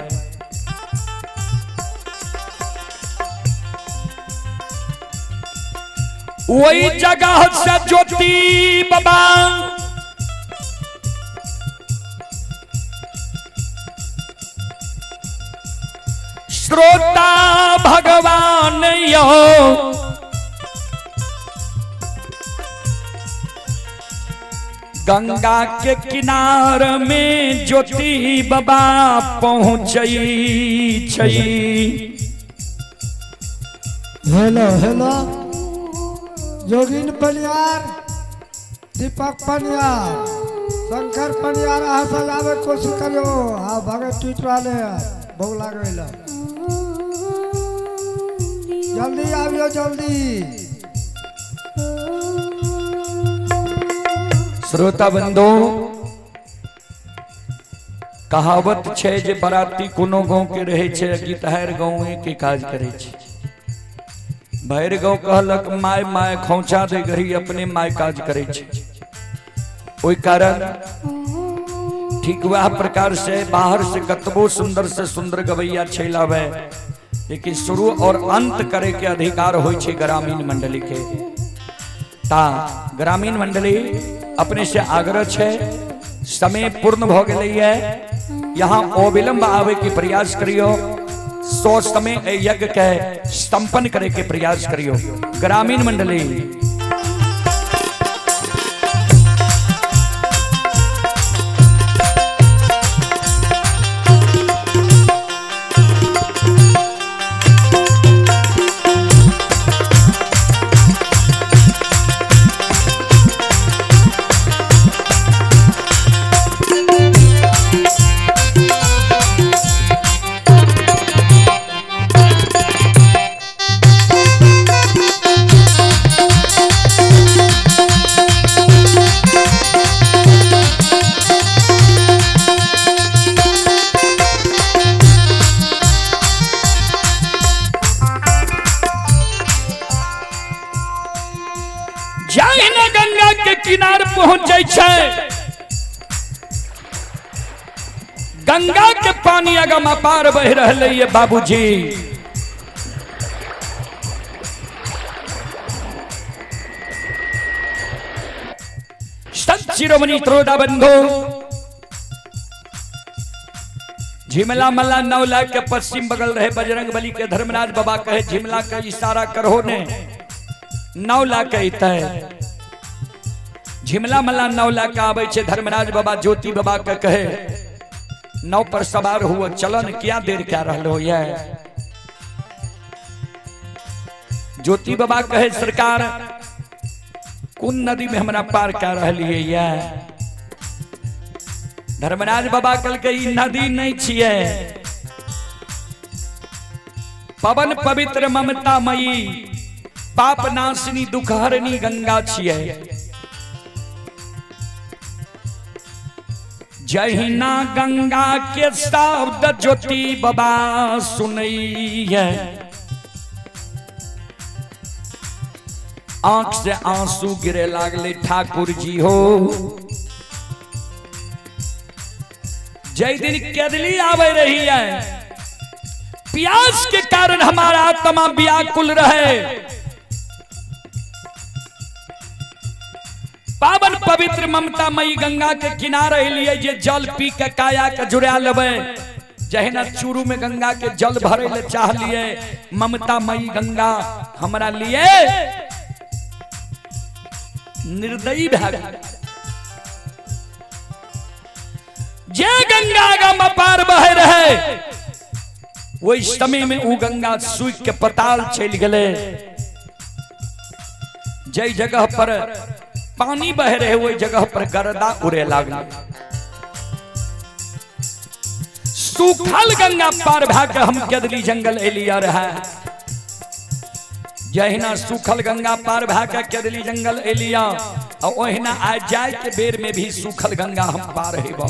वही जगह से ज्योति बाबा श्रोता भगवान यो गंगा के किनार में ज्योति बाबा पहुंचई छै। हेलो हेलो, जोगिन पनियार, दीपक पनियार, शंकर पनियार, अहाँ सब आबे कोशिश करियो। हाँ भगत टूट रहा है, भोग लागे जल्दी आबियो जल्दी। श्रोता बंधु, कहावत छै जे बराती कोनो गांव के रहे छै, गीतहार गांव के काज करे छै। भैर गांव कहलक my my खोचा दे घड़ी, अपने my काज करे छै। ओहि कारण ठीक वह प्रकार से बाहर से कतबो सुंदर से सुंदर गवैया छैलावे, लेकिन शुरू और अंत करे के अधिकार होइ छै ग्रामीण मंडली के। ता ग्रामीण मंडली अपने से आग्रह छै, समय पूर्ण भ गेलै है, यहाँ अविलंब आवे के प्रयास करियो, सो समय यज्ञ के संपन्न करे के प्रयास करियो ग्रामीण मंडली। गंगा के किनार पहुंच जाय छै, गंगा के पानी अगम अपार बह रहलै ये बाबूजी। संत शिरोमणि त्रोदा बंधु झिमला मल्ला नौला के पश्चिम बगल रहे बजरंग बली के धर्मराज बाबा कहे झिमला के इशारा करहो ने 9 लाख अइतै। झिमला मल्ला 9 लाख आबै छै, धर्मराज बाबा ज्योति बाबा के कहे नाव पर सवार हुआ, चलन क्या देर क्या रहलो ये। ज्योति बाबा कहे सरकार कोन नदी में हमरा पार क्या रहलिए ये। धर्मराज बाबा कल के ई नदी नहीं छिए, पवन पवित्र ममता मई पाप नाशिनी दुख हरनी गंगा छिए। जहिना गंगा के शब्द ज्योति बाबा सुनैये, आंख से आंसू गिरे लागले ठाकुर जी हो। जय दिन केदली आवे रही है, प्यास के कारण हमारा आत्मा व्याकुल रहे। पावन पवित्र ममता मई गंगा के किनारे लिए जे जल पी के काया के जुड़ा लेबै। जहिना चूरू में गंगा के जल भरे ले चाह लिए, ममता मई गंगा हमरा लिए निर्दयी भए गेल। जे गंगा गम पार बहे रहे, ओहि समय में उ गंगा सूख के पताल चलि गेलै। जै जगह पर पानी बह रहे, ओहि जगह पर गर्दा उड़े लागल। सूखल गंगा पार भए के हम केदली जंगल एलिया रहे। जहिना सूखल गंगा पार भए के केदली जंगल एलिया, आ ओहिना आइ जाय के बेर में भी सूखल गंगा हम पार हेब।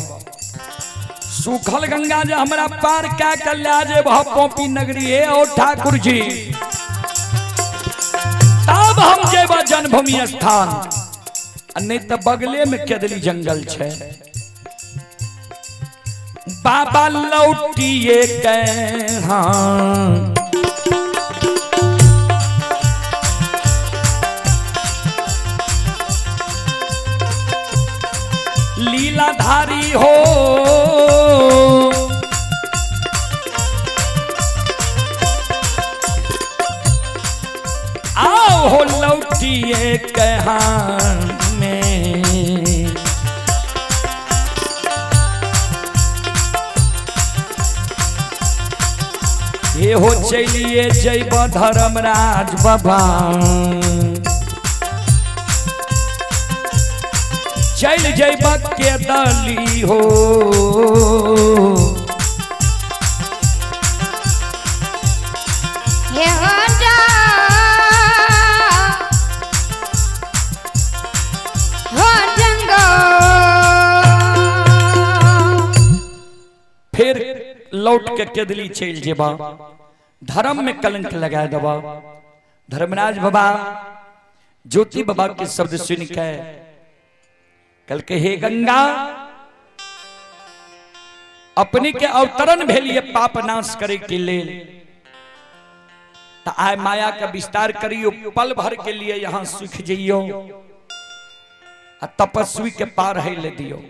सूखल गंगा जे हमरा पार कए के लए जेब पोपी नगरी, हे ओ ठाकुर जी, तब हम जेब जन्मभूमि स्थान, आ नहीं तो बगले में केदली जंगल छै। बाबा लौटिए के हाँ लीलाधारी हो, आओ हो लौटिए कहाँ में। हे हो चलिए जैब धर्मराज बाबा, चल जैब के दली हो। हे हो जा हो जंगल। फिर लौट के केदली चल जेबा, धर्म में कलंक लगा देबा। धर्मराज बाबा ज्योति बाबा के शब्द सुन के कल के हे गंगा, अपने के अवतरण भेलिए पाप नाश करे के लेल, त आय माया का विस्तार करियो, पल भर के लिए यहाँ सुख जइयो आ तपस्वी के पार है ले दियो।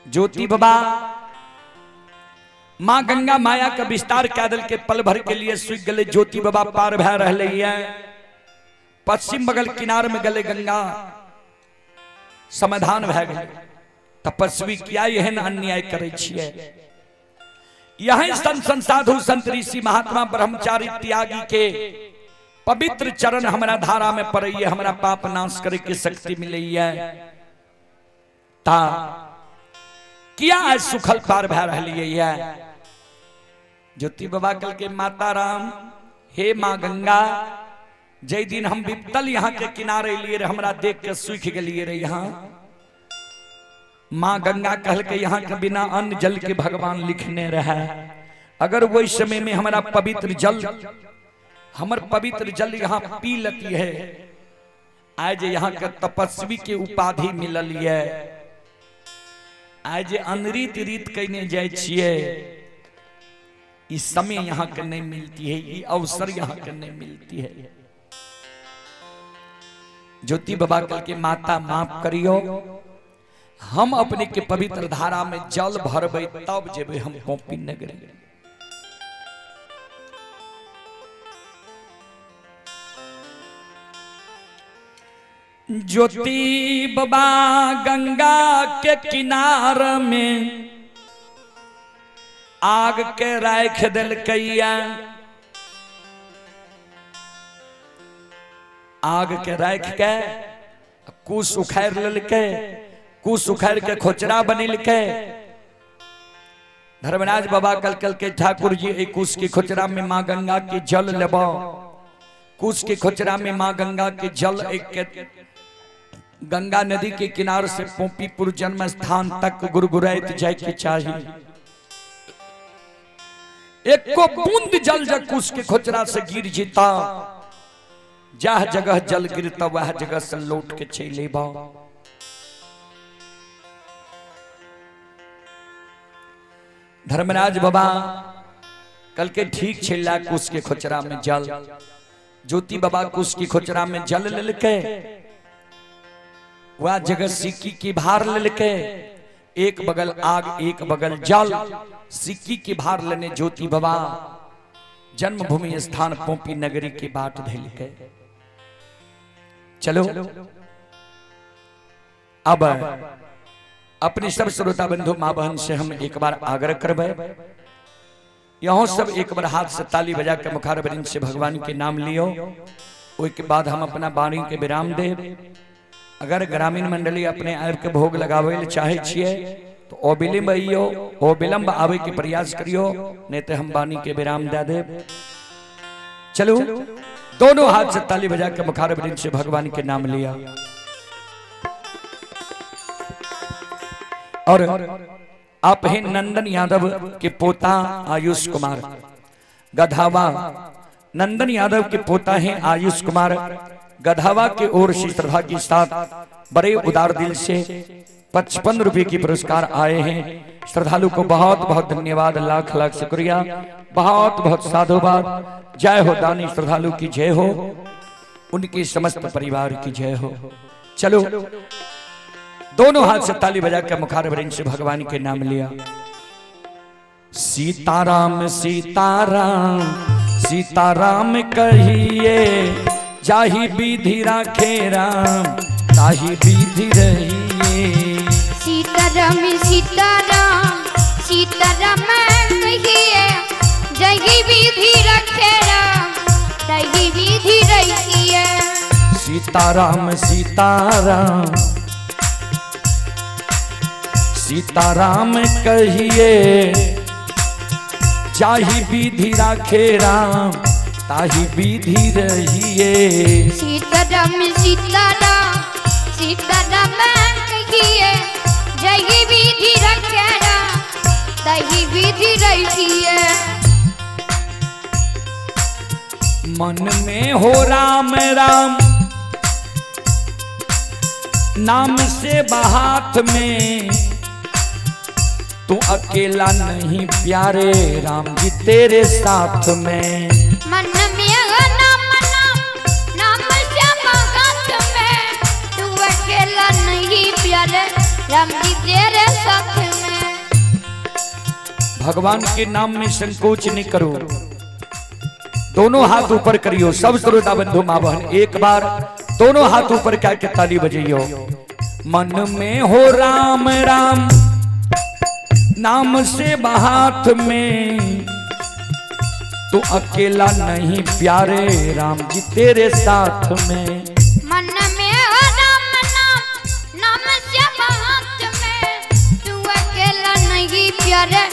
ज्योति बाबा मां गंगा माया का विस्तार कह दल के पल भर के लिए सुख गले। ज्योति बाबा पार भै रहले है, पश्चिम बगल किनार में गले गंगा, समाधान भै गेलै। तपस्वी किया एहन अन्याय करै छियै? यही संत संत साधु संत ऋषि महात्मा ब्रह्मचारी त्यागी के पवित्र चरण हमरा धारा में पड़ैये, हमरा पाप नाश करे के शक्ति मिलैये। ता किया आज सुखल पार भै रहलियै है? ज्योति बाबा कल के माता राम, हे माँ गंगा, जै दिन हम विपतल यहाँ के किनारे लिए रहे, हमरा देख के सूख गेलिए रहे। यहाँ माँ गंगा कहल के यहाँ के बिना अन्न जल के भगवान लिखने रहे, अगर वही समय में हमारा पवित्र जल, हमर पवित्र जल यहाँ पी लती है, आज यहाँ के तपस्वी के उपाधि मिलल ये। आज अनरीत रीत कहने जाय छियै, इस समय यहाँ के नहीं मिलती है, ये अवसर यहाँ के नहीं मिलती है। ज्योति बाबा कल के माता माफ करियो, हम अपने के पवित्र धारा में जल भरबै तब जेबै हम पोपी नगरी। ज्योति बाबा गंगा के किनार में आग के राख दिलकैया, आग के राख के कुश उखाड़ लेलकै, कुश उखाड़ के खोचरा बनेलकै। धर्मराज बाबा कल कल के ठाकुर जी एक कुश के खोचरा में माँ गंगा के जल लेबो, कुश के खोचरा में माँ गंगा के जल एक के गंगा नदी के किनार से पोपीपुर जन्म स्थान तक गुरगुराइत जाय के चाही। एको बूंद जल जब कुश के खोचरा से गिर जीता, जाह जगह जल गिरता वह जगह से लौट के चले बा। धर्मराज बाबा कल के ठीक छेला कुश के खोचरा में जल, ज्योति बाबा कुश की खोचरा में जल लेलकै, वह जगह सिक्की की भार लेलकै, एक बगल आग एक बगल जल, सिक्की के भार लेने ज्योति बाबा जन्मभूमि स्थान पोपी नगरी के बाट धैल के। चलो अब अपने सब श्रोता बंधु माँ बहन से हम एक बार आग्रह करबै, यहाँ सब एक बार हाथ से ताली बजा के मुखारबिंद से भगवान के नाम लियो। के बाद हम अपना वाणी के विराम दे। अगर ग्रामीण मंडली अपने आब के भोग लगावे चाहे छिए तो अविलंब अइयो, अविलंब आवे के प्रयास करियो, नहीं तो हम वाणी के विराम दे दे। चलो दोनों हाथ से ताली बजा के मुखारबिंद से भगवान के नाम लिया। और आप हैं नंदन यादव के पोता आयुष कुमार गधावा। नंदन यादव के पोता हैं आयुष कुमार गधावा के ओर से श्रद्धा के साथ बड़े उदार दिल से 55 रुपए की पुरस्कार आए हैं। श्रद्धालु को बहुत बहुत धन्यवाद, लाख लाख शुक्रिया, बहुत बहुत साधुवाद। जय हो दानी श्रद्धालु की जय हो, उनके समस्त परिवार की जय हो। चलो दोनों हाथ से ताली बजाकर मुखारबिंद से भगवान के नाम लिया। सीताराम सीताराम सीताराम कहिए, जाहि विधि राखे राम ताहि विधि रहिए। सीताराम सीताराम सीताराम कहिए, जाहि विधि राखे राम ताहि विधि रहिए। सीताराम सीताराम सीताराम कहिए, जाहि विधि राखे राम ताहि विधि रहिए। सीताराम सीताराम सीताराम कहिए, जाहि विधि राखे राम ताहि विधि रहिए। मन में हो राम राम नाम से हाथ में, तू अकेला नहीं प्यारे राम जी तेरे साथ में। मन में नाम नाम नाम श्याम हाथ में, तू अकेला नहीं प्यारे राम जी तेरे साथ में। भगवान के नाम में संकोच नहीं करो, दोनों हाथ ऊपर करियो। सब श्रोता बंधु माँ बहन एक बार दोनों हाथ ऊपर क्या के ताली बजाइयो। मन में हो राम राम नाम से हाथ में, तू अकेला नहीं प्यारे राम जी तेरे साथ में। मन में हो राम नाम नाम से हाथ में, तू अकेला नहीं प्यारे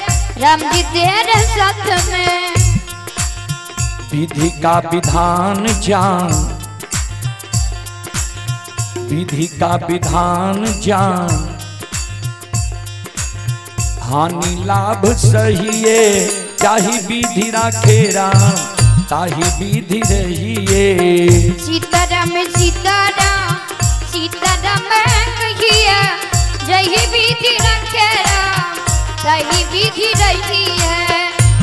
राम जी तेरे साथ में। विधि का विधान जान, विधि का विधान जान, हानि लाभ सहिए, चाही विधि राखे राम ताही विधि रहिए। सीताराम सीताराम सीताराम कहिए, जही विधि राखे राम ताही विधि रहिए।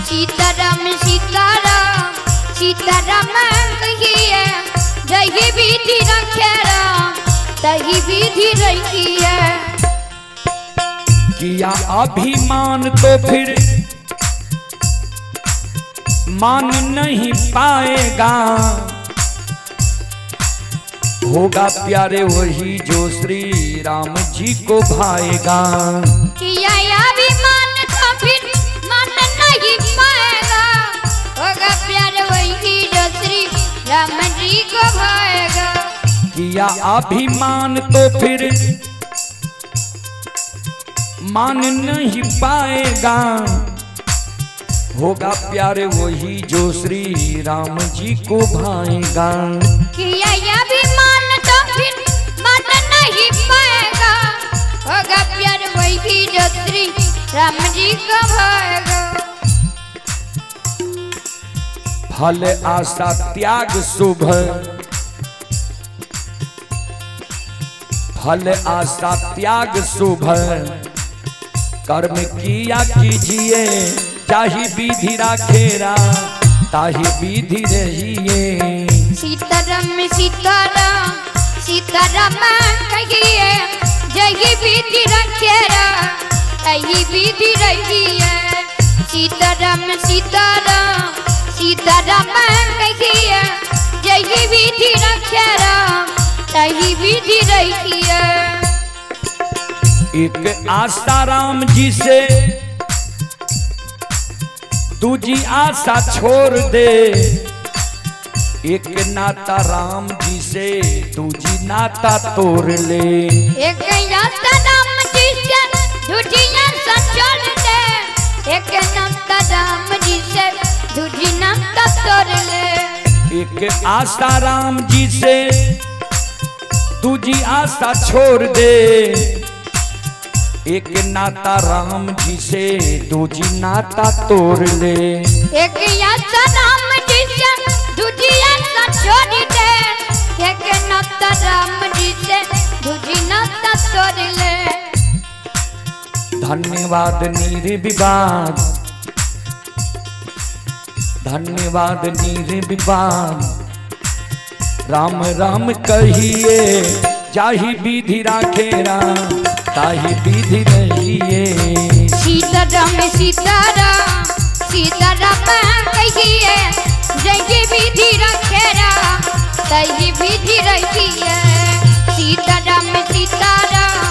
सीताराम सीताराम सीताराम कहिए, जही विधि राखे राम ताही विधि रहिए। किया अभिमान तो फिर मान नहीं पाएगा, होगा प्यारे वही जो श्री राम जी को भाएगा। किया अभिमान तो फिर मान नहीं पाएगा, होगा प्यारे वही जो श्री राम जी को भाएगा। किया अभिमान तो फिर मान नहीं पाएगा, होगा प्यारे वही जो श्री राम जी को भाएगा। किया अभिमान तो फिर मान नहीं पाएगा, होगा प्यार वही जो श्री राम जी को भाएगा। फल आशा त्याग शुभ, फल आशा त्याग शुभ, कर्म किया कीजिए, चाही विधि राखे राम ताही विधि रहिए। सीताराम सीताराम सीताराम कहिए, जही विधि रखे राम तही विधि रखिए। सीताराम सीताराम सीताराम कहिए, जही विधि रखे राम तही विधि रखिए। एक आशा राम जी से दूजी आशा छोड़ दे, एक नाता राम जी से दूजी नाता तोड़ ले। एक नाता राम जी से दूजी आशा छोड़ दे, एक नाता राम जी से दूजी नाता तोड़ ले। एक आशा राम जी से दूजी आशा छोड़ दे, एक नाता राम जी से दूजी नाता तोड़ ले। एक आशा राम जी से दूजी आशा छोड़ दे, एक नाता राम जी से दूजी नाता तोड़ ले। धन्यवाद निर्विवाद, धन्यवाद निर्विवाद, राम राम कहिए, जाहि विधि राखे राम ताहि विधि रहिए। सीताराम सीताराम सीताराम कहिए, जय विधि रखे राम तही विधि रखिए। सीताराम सीताराम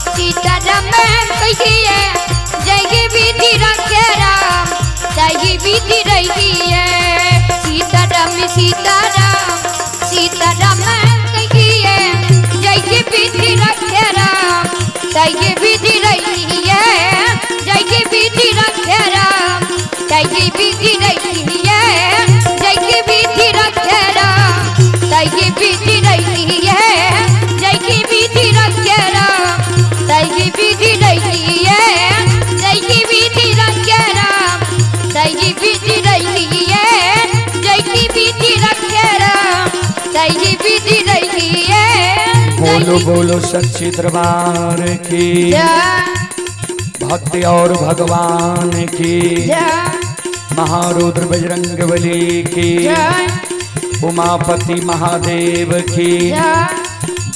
सीताराम कहिए, जय विधि रखे राम तही विधि रखिए। सीताराम सीताराम सीताराम कहिए, जय विधि रखे राम तही विधि रखिए। जय विधि रखे राम तही विधि रखिए। जय विधि रखे राम तही विधि रखिए। जय विधि रखे राम तही विधि रखिए। जय विधि रखे राम तही विधि रखिए। जय विधि रखे राम तही विधि रखिए। बोलो बोलो सच्चे दरबार की, भक्ति और भगवान की, महारुद्र बजरंग बली की, उमापति महादेव की,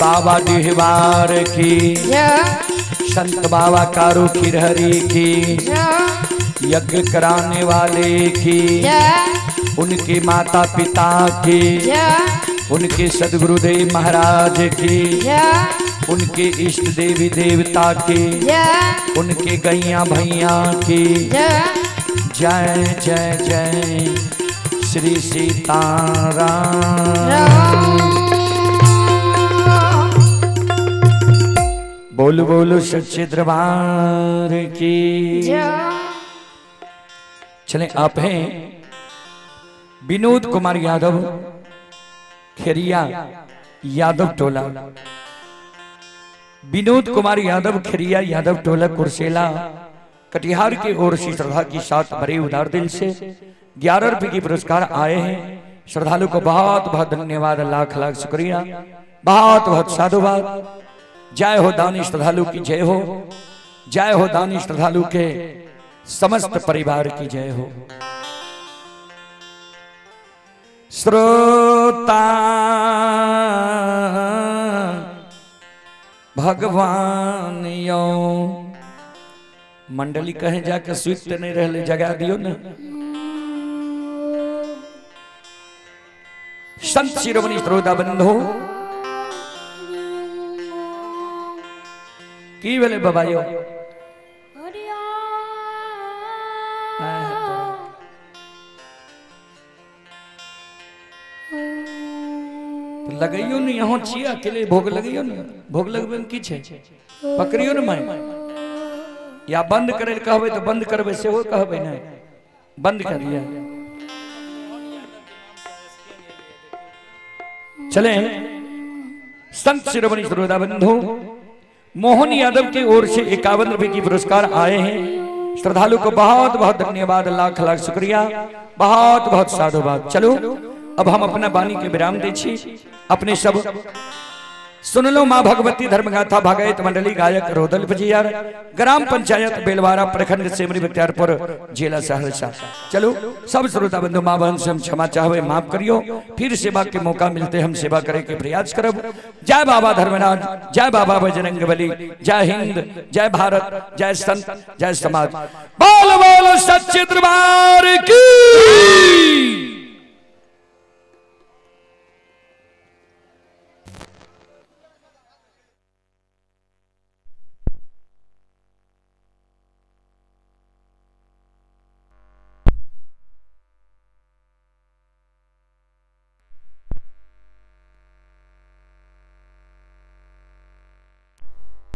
बाबा डिहवार की, संत बाबा कारू खिरहरी की, यज्ञ कराने वाले की, उनके माता पिता की, उनके सदगुरुदेव महाराज की, उनके इष्ट देवी देवता की, उनके गैया भैया की जय जय जय श्री सीताराम। बोलो बोलो सच्चे दरबार की। चले आप हैं विनोद कुमार यादव, खेरिया यादव टोला। विनोद कुमार यादव खेरिया यादव टोला कुर्सेला कटिहार की ओर से श्रद्धा के साथ भरे उदार दिल से 11 रुपए की पुरस्कार आए हैं। श्रद्धालु को बहुत बहुत धन्यवाद, लाख लाख शुक्रिया, बहुत बहुत साधुवाद। जय हो दानी श्रद्धालु की जय हो, जय हो दानी श्रद्धालु के समस्त परिवार की जय हो। श्रोता भगवान यो मंडली कहे जाके सुत नहीं रहले, जगा दियो ना। संत शिरोमणि श्रोता बंधु की भेलै बाबा यो? लगैयो ने, यहाँ छियै अकेले, भोग लगैयो ने। भोग लगबै में की छै? पकड़ियो ने माय, या बंद करे कहबै तो बंद करबै, सेहो कहबै नहि, बंद कर दिया। चले संत शिरोमणि श्रोता बंधु मोहन यादव की ओर से 51 रुपए की पुरस्कार आए हैं। श्रद्धालु को बहुत बहुत धन्यवाद, लाख लाख शुक्रिया, बहुत बहुत साधुवाद। चलो अब हम अपना वाणी के विराम दे छी। अपने सब सुन लो माँ भगवती धर्मगाथा भागवत मंडली गायक रोदल बजियार, ग्राम पंचायत बेलवारा, प्रखंड सेमरी बख्तियारपुर, जिला सहरसा। चलो सब श्रोता बंधु माँ बहन से हम क्षमा चाहवे, माफ करियो। फिर सेवा के मौका मिलते हम सेवा करे के प्रयास करब। जय बाबा धर्मराज, जय बाबा बजरंग बली, जय हिंद, जय भारत, जय संत, जय समाज। बोल बोल सच्चे दरबार की।